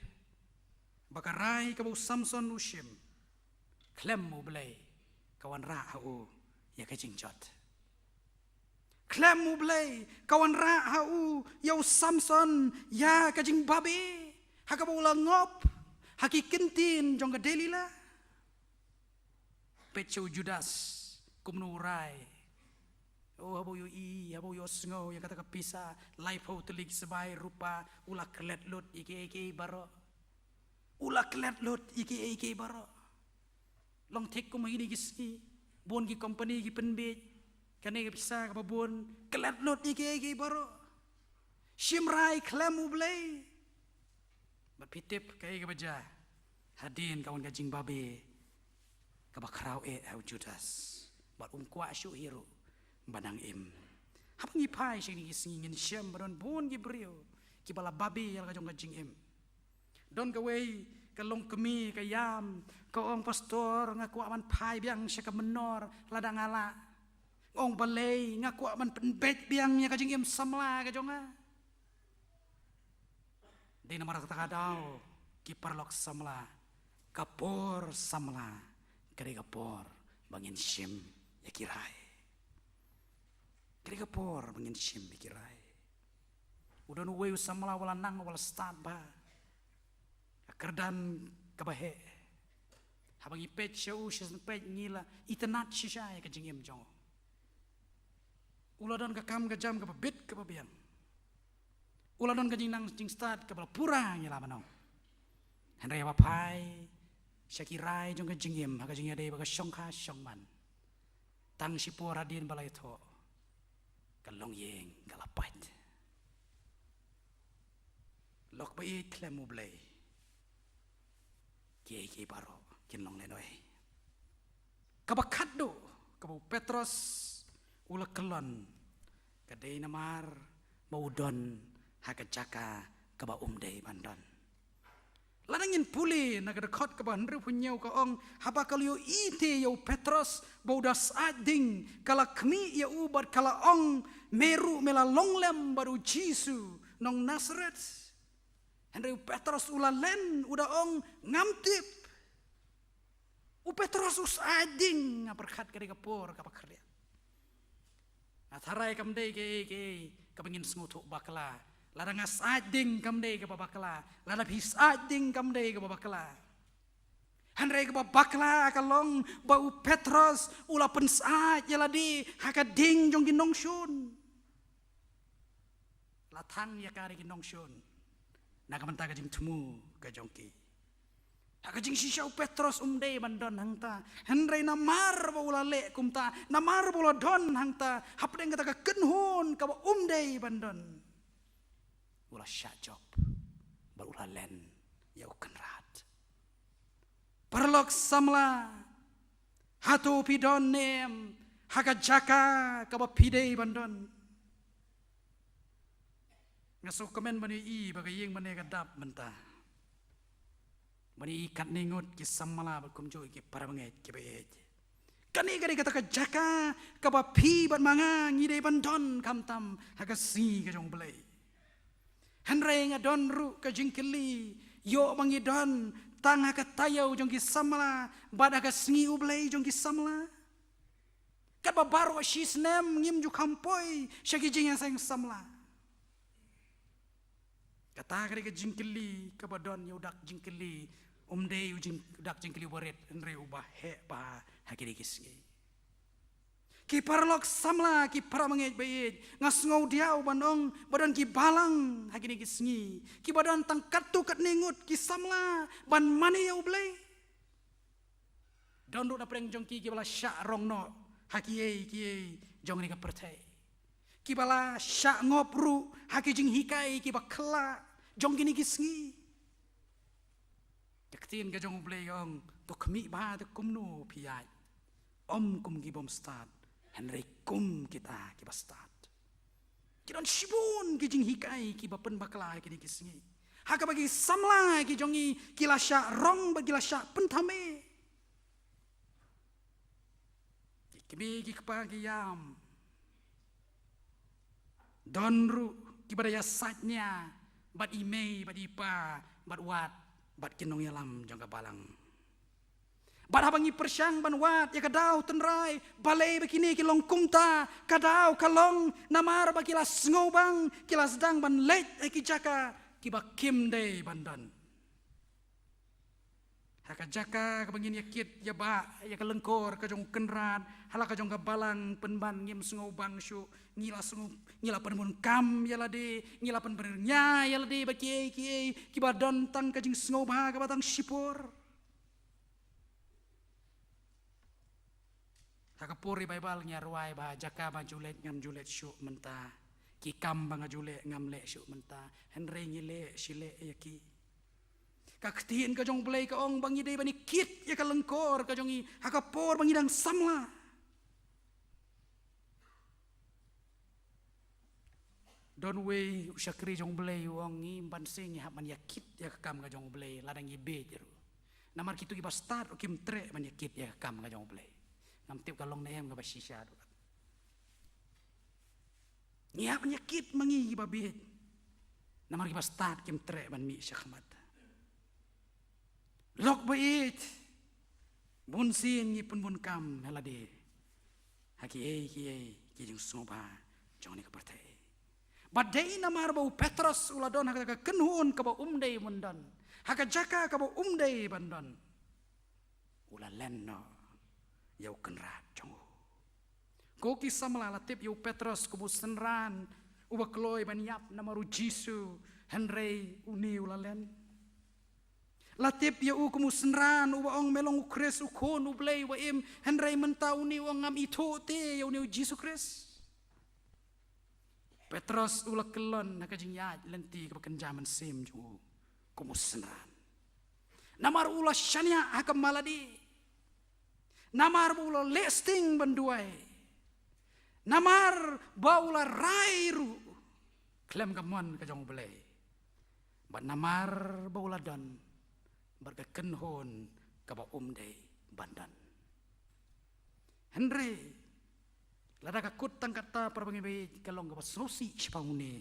ba ka rai kaba u Samson u shim, khlem U Blei ka wanrah ha u ïa ka jingjot. Khlem U Blei ka wanrah ha u ïa u Samson ïa ka jingbabe ha kaba u la ngop ha ki kyntien jong ka Delila. Peit sha u Judas kumno u rai. O, haba u ïohi, haba u ïohsngew ïa kata ka pisa laiphew tylli ki sbai rupa, u la klet lut ïa kiei kiei baroh. U la klet lut ïa kiei kiei baroh. Long thik kum ha kine ki sngi, bun ki kompani ki pynbiej kane ka pisa kaba bun, klet lut ïa kiei kiei baroh. Shim rai khlem U Blei. Bad phi tip kaei kaba jia? Hadien ka wan ka jingbabe kaba khraw eh ha u Judas. Bad um kwah shuh hi ruh ban nang im. Haba ngi phai sha kine ki sngi ngin shem ba don bun ki briew kiba la babe ïa la ka jong ka jingim. Don kawei ka longkmie ka ïam, ka ong, pastor, nga kwah ban phai biang sha ka mynnor lada nga lah. Nga ong, balei? Nga kwah ban pynbeit biang ïa ka jingim samla ka jong nga. Dei namar kata ka daw, ki paralok samla, ka por samla ka dei ka por ba ngin shim ïa ki rai. Ka dei ka por ba ngin shim ïa ki rai. U don uwei u samla u la nang, u la stad bha. Ka kyrdan kaba heh. Haba ngi peit sha u, shisien peit ngi la itynnad shisha ïa ka jingim jong u. U la don ka kam ka jam kaba bit kaba biang. U la don ka jingnang jingstad kaba la pura, ngi lah ban ong. Hynrei haba phai sha ki rai jong ka jingim ha ka jingïadei bad ka shongkha shongman, tang shipor hadien ba la ïathoh, ka longïing ka la pait. Lok ba ïeit khlem U Blei, kiei kiei baroh kin long lehnoh. Kaba khatduh kaba u Petros u la kyllon, ka dei namar ba u don ha ka jaka kaba um dei ban don. Lada ngin pule na ka dkhot kaba hynriewphew hynñiew ka ong, haba ka la ïohi te ïa u Petros ba u da syaid ding, ka la khmih ïa u bad ka la ong, me ruh me la long lem bad u Jisu nong Nasareth. Hynrei u Petros u la len, u da ong, ngam tip. U Petros u syaid ding, nga pyrkhat ka dei ka por kaba khriat. Nga tharai kam dei kaei kaei kaba ngin sngewthuh bakla. Lada nga syaid ding kam dei kaba bakla. Lada phi syaid ding kam dei kaba bakla. Hynrei kaba bakla ka long ba u Petros u la pynsyaid ïa lade ha ka ding jong ki nongshun. La thang ïa ka da ki nongshun na ka bynta ka jingthmu ka jong ki. Ha ka jingshisha u Petros um dei ban don hangta. Hynrei namar ba u la leh kumta, namar ba u la don hangta, hapdeng kata ka kynhun kaba um dei ban don, u la shah jop bad u la len ïa u Kynrad. Paralok samla, Hato phi don ne em ha ka jaka kaba phi dei ban don? Nga sngewkmen ban ïohi ba ka ïing mane ka dap mynta. Ban ïohi katne ngut ki samla bad kumjuh ki parabangeit kiba ïeit. Kane ka dei kata ka jaka kaba phi bad ma nga ngi dei ban don, khamtam ha ka sngi ka jong U Blei. Hynrei nga don ruh ka jingkylli, ïoh ba ngi don tang ha ka taïew jong ki samla bad ha ka sngi U Blei jong ki samla? Katba baroh shi snem ngim ju kham poi sha ki jingïaseng samla. Kata ka dei ka jingkylli kaba don ïa u dak jingkylli, um dei u jing-, u dak jingkylli uba rit, hynrei uba heh bha ha kine ki sngi. Ki paralok samla, ki parabangeit ba ïeit, nga sngewdiaw ban ong ba don ki balang ha kine ki sngi kiba don tang katto katne ngut ki samla ban mane ïa U Blei. Don ruh na pdeng jong ki kiba la shah rong noh ha kiei kiei jong kane ka pyrthei, kiba la shah ngop ruh ha ki jinghikai kiba khyllah jong kine ki sngi. Ka ktien ka jong U Blei ka ong, to khmih bha te kumno phi ïaid, ym kum ki bym stad, hynrei kum kita kiba stad. Ki don shibun ki jinghikai kiba pynbakla ha kine ki sngi, ha kaba ki samla ki jong ngi ki la shah rong bad ki la shah pynthame. Ki kmie ki kpa ki ïam, don ruh kiba da ïasaid nia bad i mei bad i pa bad wat bad ki nongïalam jong ka balang. Bad haba ngi pyrshang ban wad ïa ka daw, tynrai, balei ba kine ki long kumta, ka daw ka long namar ba ki la sngewbang, ki la sdang ban leit ha ki jaka kiba kim dei ban don. Ha ka jaka kaba ngin ïa kit ïa ba ïa ka lyngkor ka jong u kynrad, ha la ka jong ka balang pynban ngim sngewbang shuh, ngi la sngew, ngi la pynbun kam ïa lade, ngi la pynbyrngia ïa lade bad kiei kiei kiba don tang ka jingsngewbha kaba tang shipor. Ha ka por ri Baibl ngi ïa rwai ba jaka ba ju leit ngam ju leit shuh mynta, ki kam ba nga ju leh ngam leh shuh mynta, hynrei ngi leh shi leh ïa ki. Ka ktien ka jong U Blei ka ong ba ngi dei ban ïa kit ïa ka lyngkor ka jong ngi ha ka por ba ngi dang samla. Don uwei u shakri jong U Blei u ong, ngim ban sing, ngi hap ban ïa kit ïa ka kam ka jong U Blei lada ngi bieit ruh. Namar kito kiba stad ruh kim treh ban ïa kit ïa ka kam ka jong U Blei. Ngam tip ka long ne em kaba shisha ruh. Ngi hap ban ïa kit ma ngi kiba bieit. Namar kiba stad kim treh ban mih shakhmat. Lok ba ïeit, bun sien ngi pynbun kam ha lade ha kiei kiei ki jingsngewbha jong kane ka pyrthei. Bad dei namar ba u Petros u la don ha ka kynhun kaba um dei ban don, ha ka jaka kaba um dei ban don, u la len noh ïa u kynrad jong u. Ko ki samla, la tip ïa u Petros kum u synran uba kloi ban ïap namar u Jisu, hynrei une u la len. La tip ïa u kum u synran uba ong, me long u Khrist, u Khun U Blei uba im, hynrei mynta une u ong, ngam ithuh te ïa une u Jisu Khrist. Petros u la kyllon ha ka jingïaid lynti kaba kynja mynsiem jong u kum u synran. Namar u la shaniah ha ka malade. Namar ba u la leh sting ban duwai. Namar ba u la rai ruh khlem ka mon ka jong U Blei. Bad namar ba u la don bad ka kynhun kaba um dei ban don. Hynrei lada ka kut tang kata, para bangeit, ka long kaba sngewsih shaphang une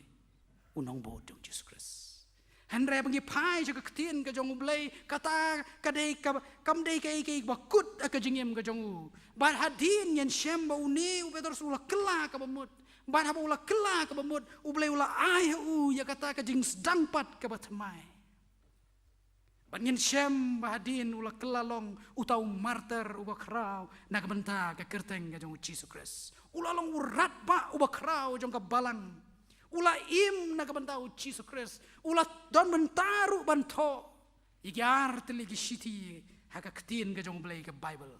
u nongbud jong U Jisu Khrist. Hynrei ba ngi phai sha ka ktien ka jong U Blei, kata ka dei ka, kam dei kaei kaei kaba kut ha ka jingim ka jong u. Bad hadien ngin shem ba une u Petros u la kylla kaba mut. Bad haba u la kylla kaba mut, U Blei u la ai ha u ïa kata ka jingsdang pat kaba thymmai. Bad ngin shem ba hadien u la kylla long uta u martir uba khraw na ka bynta ka kyrteng ka jong U Jisu Khrist. U la long u radbah uba khraw jong ka balang. U la im na ka bynta U Jisu Khrist. U la don bynta ruh ban thoh ïa ki ar tylli ki shithi ha ka ktien ka jong U Blei, ka Baibl.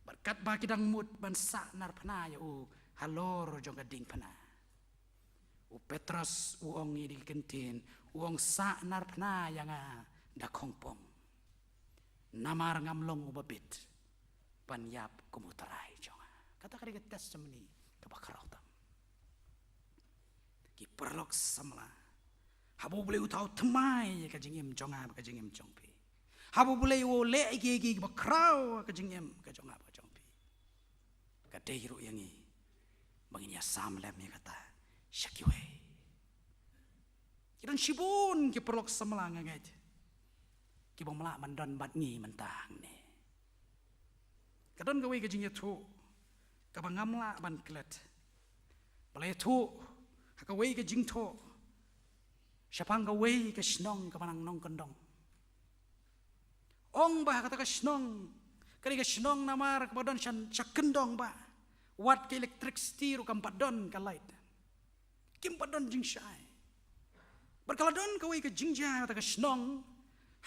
Bad katba ki dang mut ban sahnarphna ïa u halor jong ka diengphna, u Petros u ong ïa ki ktien, u ong, sahnarphna ïa nga da khongpong. Namar ngam long uba bit. ban ïap kum u Trai jong nga. Kata ka dei ka testimony kaba khraw tam. Ki paralok samla, haba U Blei u thaw thymmai ïa ka jingim jong nga bad ka jingim jong phi, haba U Blei u leh ïa ki, ïa ki ba khraw ha ka jingim ka jong nga bad ka jong phi, ka dei ruh ïa ngi ba ngin ïa sam lem ïa kata sha kiwei. Ki don shibun ki paralok samla, nga ngeit, ki bym lah ban don bad ngi mynta hangne. Ka don kawei ka jingïathuh kaba ngam lah ban klet, ba la ïathuh ha kawei ka jingthoh shaphang kawei ka shnong kaba nang nongkyndong. Ong ba ha kata ka shnong, ka dei ka shnong namar kaba don sha, sha kyndong, ba wat ka electricity ruh kam pat don, ka light, kim pat don jingshai. Bad ka la don kawei ka jingjia ha kata ka shnong,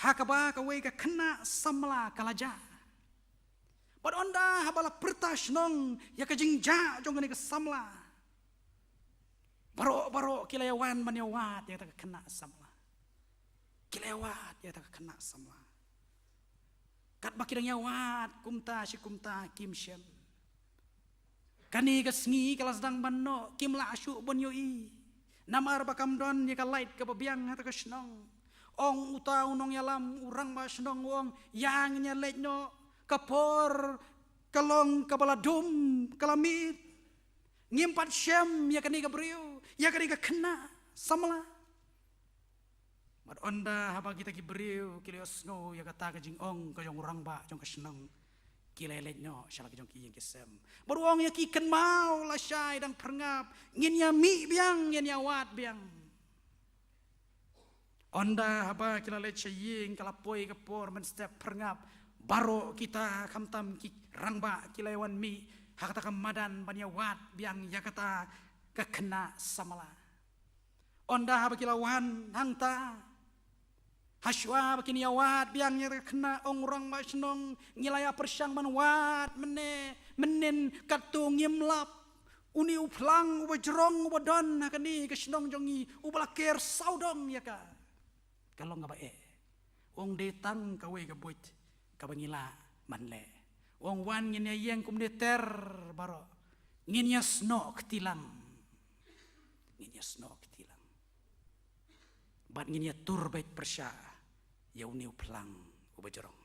ha kaba kawei ka khynnah samla ka la jah. Bad ynda haba la pyrta shnong ïa ka jingjah jong kane ka samla, baroh baroh ki la ïa wan ban ïa wad ïa kata ka khynnah samla. Ki la ïa wad ïa kata ka khynnah samla. Katba ki dang ïa wad kumta shi kumta, kim shem. Kane ka sngi ka la sdang ban noh, kim lah shuh ban ïohi namar ba kam don ïa ka light kaba biang ha kata ka shnong. Ong uta u nongïalam, u rangbah shnong u ong, ïa ngin ïa leit noh, ka por ka long kaba la dum, ka la miet. Ngim pat shem ïa kane ka briew, ïa kane ka khynnah samla. Bad ynda haba kita ki briew ki la ïohsngew ïa kata ka jingong ka jong u rangbah jong ka shnong, ki la leit noh sha la ka jong ki ïing ki sem. Bad u ong ïa ki, kynmaw, lashai dang pyrngap, ngin ïa mih biang, ngin ïa wad biang. Ynda haba ki la leit sha ïing, ka la poi ka por mynstep pyrngap, baroh kita, khamtam ki rangbah, ki la ïa wan mih ha kata ka madan ban ïa wad biang ïa kata ka khynnah samla. Ynda haba ki la wan hangta, hashwa ba kin ïa wad biang ïa ka khynnah, ong u rangbah shnong, ngi la ïa pyrshang ban wad mynne mynnin, katto ngim lap. Une u phlang uba jrong uba don ha kane ka shnong jong ngi, uba la ker sawdong ïa ka, ka long kaba eh. Ong dei tang kawei ka buit kaba ngi lah ban leh. Ong wan ngin ïa ïeng kumne ter baroh, ngin ïa snoh kti lang. Ngin ïa snoh kti lang. Bad ngin ïa tur beit pyrshah ïa une u phlang uba jrong.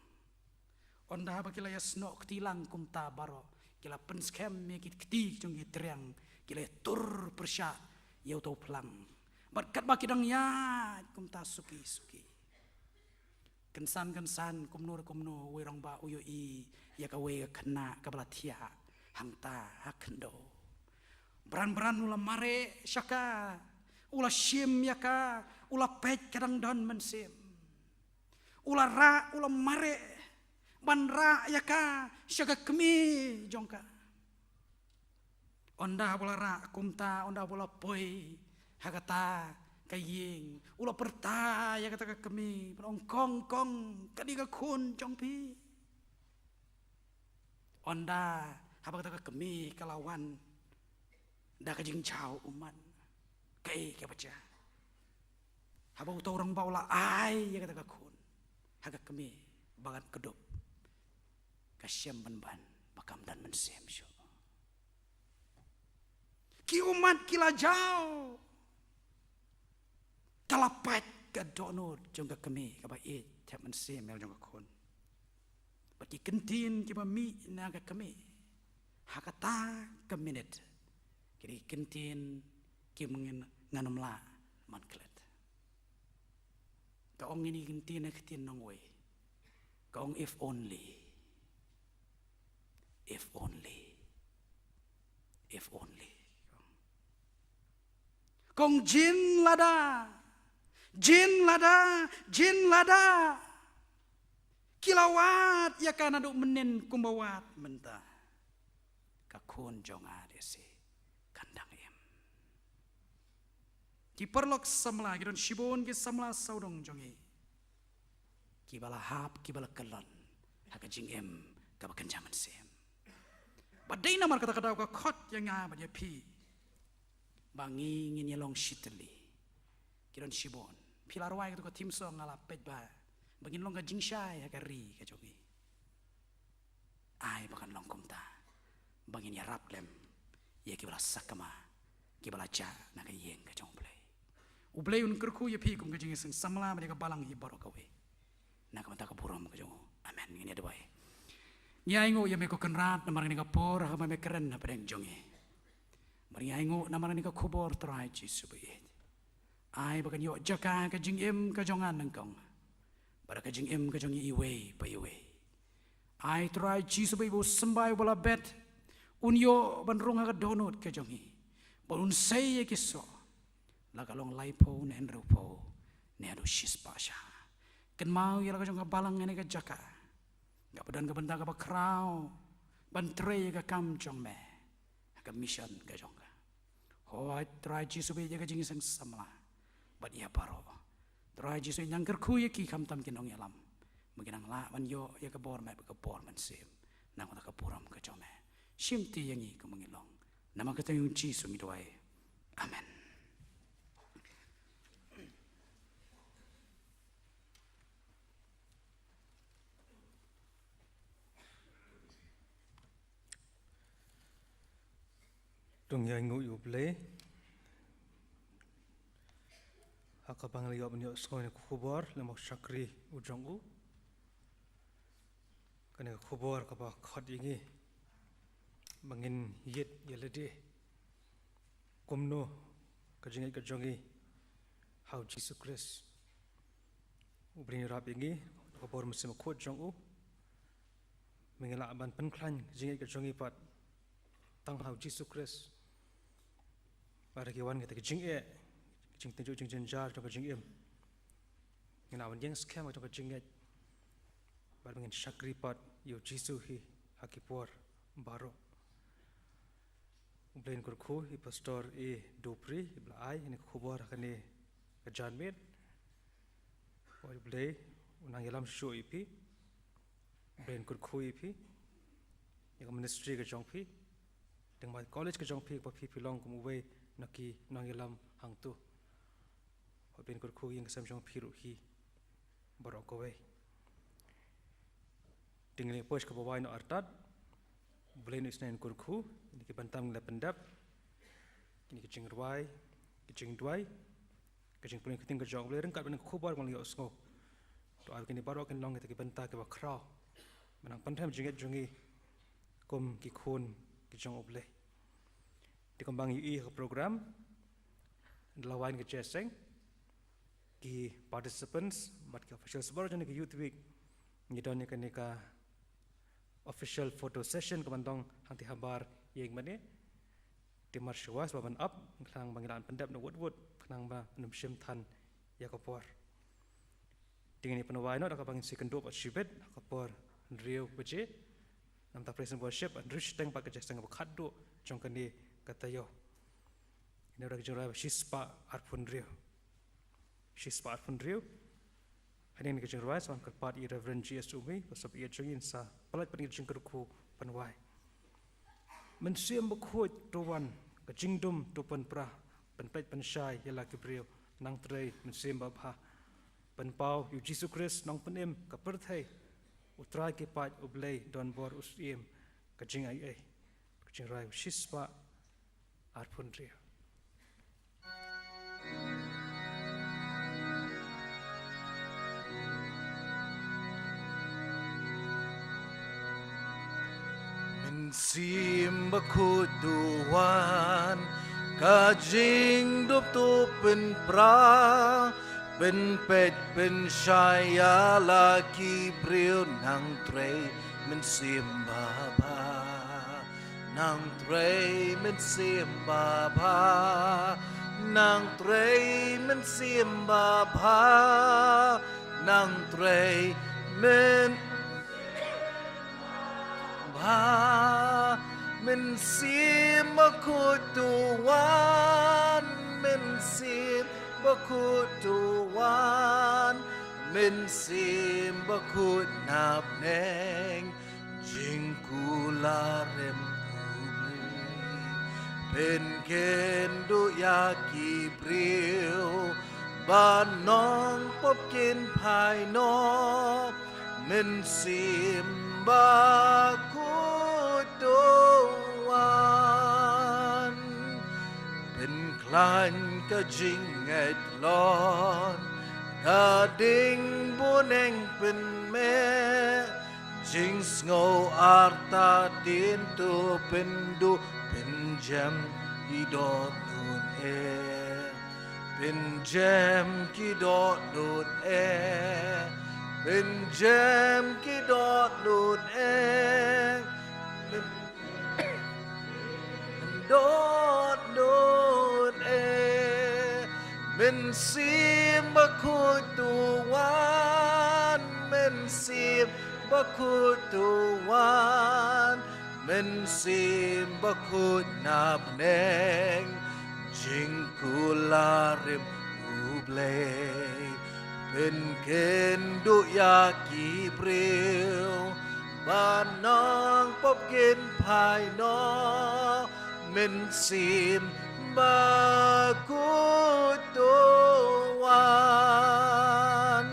Ynda haba ki la ïa snoh kti lang kumta baroh, ki la pynskhem ïa ki kti jong ki triang, ki la ïa tur pyrshah ïa uta u phlang. Bad katba ki dang ïaid kumta suki suki, kynsan kynsan, kumno re kumno, uwei u rangbah u ïohi ïa kawei ka khynnah kaba la thiah hangta ha khyndew. Bran bran u la mareh sha ka, u la shim ïa ka, u la peit ka dang don mynsiem. U la rah, u la mareh ban rah ïa ka sha ka kmie jong ka. Ynda ba u la rah kumta, ynda ba u la poi ha kata ka ïing, u la pyrta ïa kata ka kmie, u ong, kong, kong, ka dei ka khun jong phi. Ynda haba kata ka kmie ka la wan da ka jingjaw ummat, kaei kaba jia? Haba uta u rangbah u la ai ïa kata ka khun ha ka kmie ba kan kdup, ka shem ban ban ba kam don mynsiem shuh. Ki ummat ki la jaw. Ka la pait ka dohnud jong ka kmie kaba ïeit thep mynsiem ïa la jong ka khun. Bad ki kyntien kiba mih na ka kmie ha kata ka minit, ki dei ki kyntien kiba ngan, ngan ym lah ban klet. Ka ong ïa kine ki kyntien ha ka ktien nongwei. Ka ong, if only. If only. If only. Kong, jin lada, jin lada, jin lada ki la wad ïa ka naduh mynnin kumba wad mynta, ka khun jong nga dei shi kan dang im. Ki paralok samla, ki don shibun ki samla sawdong jong ngi kiba la hap, kiba la kyllon ha ka jingim kaba kynja mynsiem. Bad dei namar kata ka daw ka khot ïa nga bad ïa phi ba ngi ngin ïa long shi tylli. Ki don shibun. Phi la rwai katu ka theme song, nga la peit ba, ba ngin long ka jingshai ha ka ri ka jong ngi. Ai ba kan long kumta, ba ngin ïarap lem ïa kiba la sakma, kiba la jah na ka ïing ka jong U Blei. U Blei un kyrkhu ïa phi kum ka jingïaseng samla bad ïa ka balang hi baroh kawei, na ka bynta ka burom ka jong u. Amen. Ngin ïa duwai. Ngi ainguh ïa me ko Kynrad namar kane ka por ha kaba me kren hapdeng jong ngi. Bad ngi ainguh namar kane ka khubor, Trai Jisu baieit. Ai ba kan ïoh jaka ka jingim ka jong nga nyngkong, bad ka jingim ka jong ngi iwei pa iwei. Ai Trai Jisu baieit, ba u symbai uba la bet un ïoh ban rung ha ka dohnud ka jong ngi, bad un sei ïa ki soh, la ka long laiphew ne hynriewphew ne haduh shispah sha. Kynmaw ïa la ka jong ka balang ha kane ka jaka, kaba don ka bynta kaba khraw ban trei ïa ka kam jong me ha ka mission ka jong ka. Hooid Trai Jisu baieit, ïa ka jingïaseng samla bad ïa baroh, Trai Jisu, nang kyrkhu ïa ki khamtam ki nongïalam, ba kin nang lah ban ïoh ïa ka bor met bad ka bor mynsiem na ka bynta ka burom ka jong me. Shimti ïa ngi kumba ngi long. Namar kata U Jisu ngi duwai. Amen. To ngin ïa ainguh ïa U Blei ha kaba ngi la ïoh ban ïohsngew ïa ka khubor lem bad u shakri u jong u. Kane ka khubor kaba khot ïa ngi ba ngin ïit ïa lade kumno ka jingngeit ka jong ngi ha U Jisu Khrist. U Blei un ïarap ïa ngi da ka bor mynsiem bakhuid jong u, ba ngin lah ban pynkhlaiñ ka jingngeit ka jong ngi pat tang ha U Jisu Khrist. Bad da ki wan kita ki jingeh, ki jingtynjuh jingjynjar jong ka jingim, ngin lah ban ïeng skhem jong ka jingngeit, bad ba ngin shakri pat ïa U Jisu hi ha ki por baroh. U Blei un kyrkhu ïa i Pastor A. Dupri, iba la ai ïa kane ka khubor ha kane ka janmiet. Hooid, U Blei un nang ïalam shuh shuh ïa phi. U Blei un kyrkhu ïa phi, ïa ka ministry ka jong phi, lyngba ka college ka jong phi, ba phi, phi long kum uwei na ki nongïalam hangto. Hooid, U Blei un kyrkhu ïa ka sem jong phi ruh hi baroh kawei. Te ngin ïa poi sha kaba wai noh artat. U Blei un isynei un kyrkhu ïa kine ki bynta ba ngi la pyndep, kine ki jingrwai, ki jingduwai, ka jingpule ïa ka ktien ka jong U Blei ryngkat bad kane ka khubor ba ngi la ïohsngew. To ai ba kine baroh kin long kita ki bynta kiba khraw ban nang pynrem jingngeit jong ngi kum ki khun ki jong U Blei. Te kumba ngi ïohi ha ka program, da la wai na ka jingïaseng, ki participants bad ki officials baroh jong kane ka Youth Week, ngi don ïa kane ka official photo session kaban long hangtei habar ïing mane. Te mar shuwa shuwa ban ap, khnang ba ngin lah ban pyndep noh wut wut, khnang ba ngin ym shim than ïa ka por. Te ngin ïa pynwai noh da kaba ngin sa ïakynduh bad shibit ha ka por hynriew baje. Namar praise and worship hynriew shiteng bad ka jingïaseng kaba khatduh jong kane ka taïew. Ngin ïa da ka jingrwai ba shispah arphew hynriew. Shispah arphew hynriew. Hangne ka jingrwai sa wan kyrpad ïa i Reverend G S Umei, ba sop ïa jong ngi, sa pynlait bad ngi ka jingkyrkhu pynwai. Mynsiem Bakhuid to wan, ka jingdum to pynpra, pynpeit pynshai ïa la ki briew, Nang Trei Mynsiem Babha. Pynpaw ïa u Jisu Khrist Nongpynim ka pyrthei, U Trai ki paid U Blei donbor u Syiem, ka jingaiei. Ka jingrwai shispah arphew hynriew. Mynsiem Bakhuid to wan, ka jingdum to pynpra, pynpeit pynshai ïa la ki briew, Nang Trei Mynsiem Babha. Nang Trei Mynsiem Babha, Nang Trei Mynsiem Babha, Nang Trei Myn- Ba, Mynsiem Bakhuid to wan, Mynsiem Bakhuid to wan, Mynsiem Bakhuid na bneng, jingkular em U Blei. Pynkynduh ïa ki briew, ba nongpop kin phai noh, Mynsiem Bakhuid. Lain ka jingngeit lon, ka ding bun eng pynmih, jingsngew artatien to pynduh, pynjem ki dohnud eh. Pynjem ki dohnud eh. Pynjem ki dohnud eh. Pyn- Dohnud eh. Mynsiem Bakhuid to wan, Mynsiem Bakhuid to wan, Mynsiem Bakhuid na bneng, jingkular rim U Blei. Pynkynduh ïa ki briew ba nang pop kin phai noh, Mynsiem Bakhuid to wan.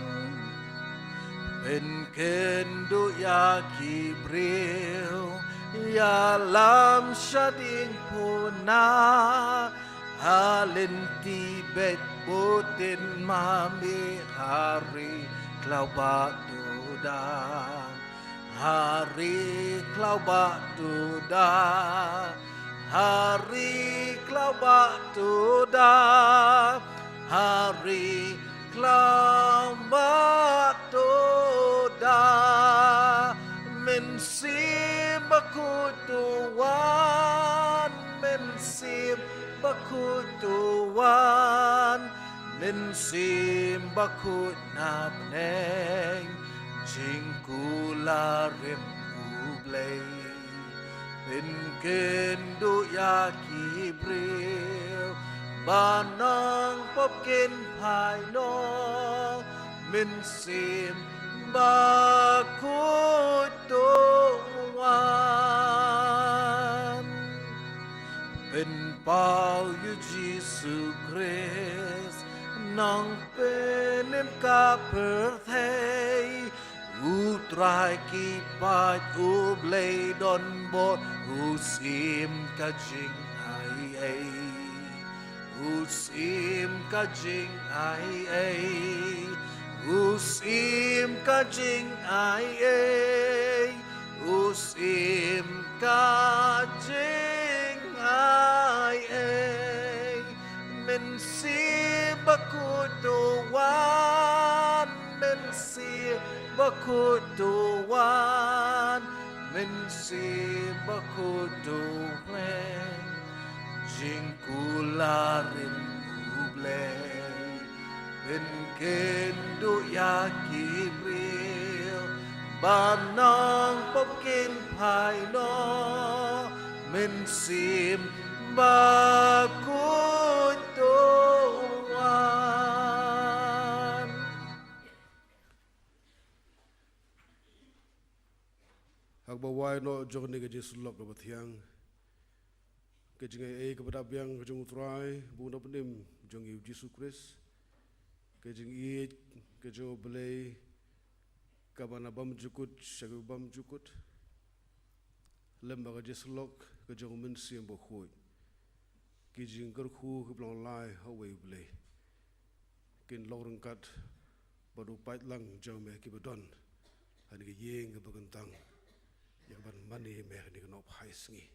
Pynkynduh ïa ki briew, ïalam shading puna, ha lynti beit bud tin ma mih, ha ri khlaw ba tuda. Ha ri khlaw ba tuda, ha ri khlaw ba tuda, ha ri khlaw ba tuda. Mynsiem Bakhuid to wan, Mynsiem Bakhuid to wan, Mynsiem Bakhuid na bneng, jingkular rim U Blei. Pynkynduh ïa ki briew ba nang pop kin phai noh, Mynsiem Bakhuid to wan. Pynpaw ïa U Jisu Khrist, Nongpynim ka pyrthei, U Trai ki paid U Blei donbor, U Syiem ka jingaiei. U Syiem ka jingaiei. U Syiem ka jingaiei. U Syiem ka jingaiei. Mynsiem Bakhuid to wan, Mynsiem Bakhuid to wan, Mynsiem Bakhuid to wan. Jingkular rim U Blei. Pynkynduh ïa ki briew ba nang pop kin phai noh, Mynsiem Bakhuid to wan. Ha kaba wai noh jong kane ka jingsyllok kaba thiang, ka jingaiei kaba dap biang ka jong U Trai, U Nongpynim jong ngi U Jisu Khrist, ka jingïeit ka jong U Blei kaba na bymjukut sha kiba bymjukut, lem bad ka jingsyllok ka jong U Mynsiem Bakhuid, ki jingkyrkhu kiba long lai ha uwei U Blei, kin long ryngkat bad u paidlang jong me kiba don ha kane ka ïing kaba kyntang, ïa kaban mane ïa me ha kane ka nohphai sngi.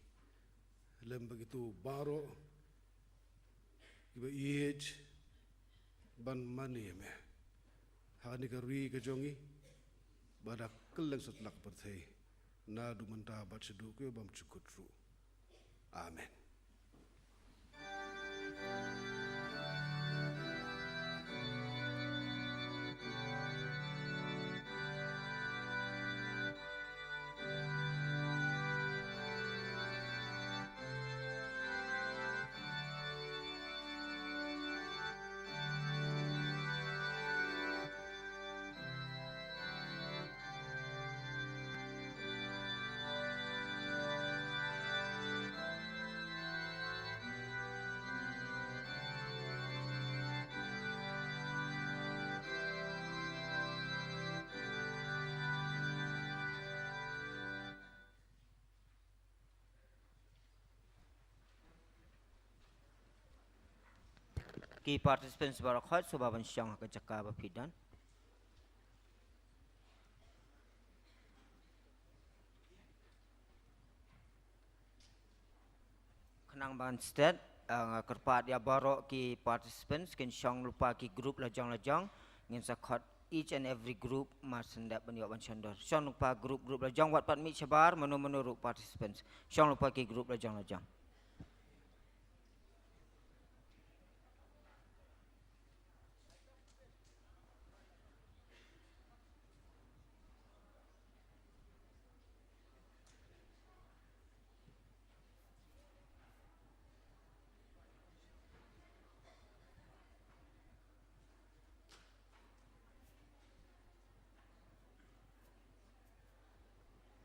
Lem bad kito baroh kiba ïeit ban mane ïa me ha kane ka ri ka jong ngi, bad ha kylleng satlak pyrthei, naduh mynta bad shaduh kiba bymjukut ruh. Amen. Ki participants baroh khoit, sngewbha ban shong ha ka jaka ba phi don. Khnang ban stet, ah, nga kyrpad ïa baroh ki participants kin shong lypa ki group lajong lajong, ngin sa khot each and every group mar shen dep ban ïoh ban shon dor. Shong lypa group group lajong, wat pat mih shabar mano mano ruh participants. Shong lypa ki group lajong lajong.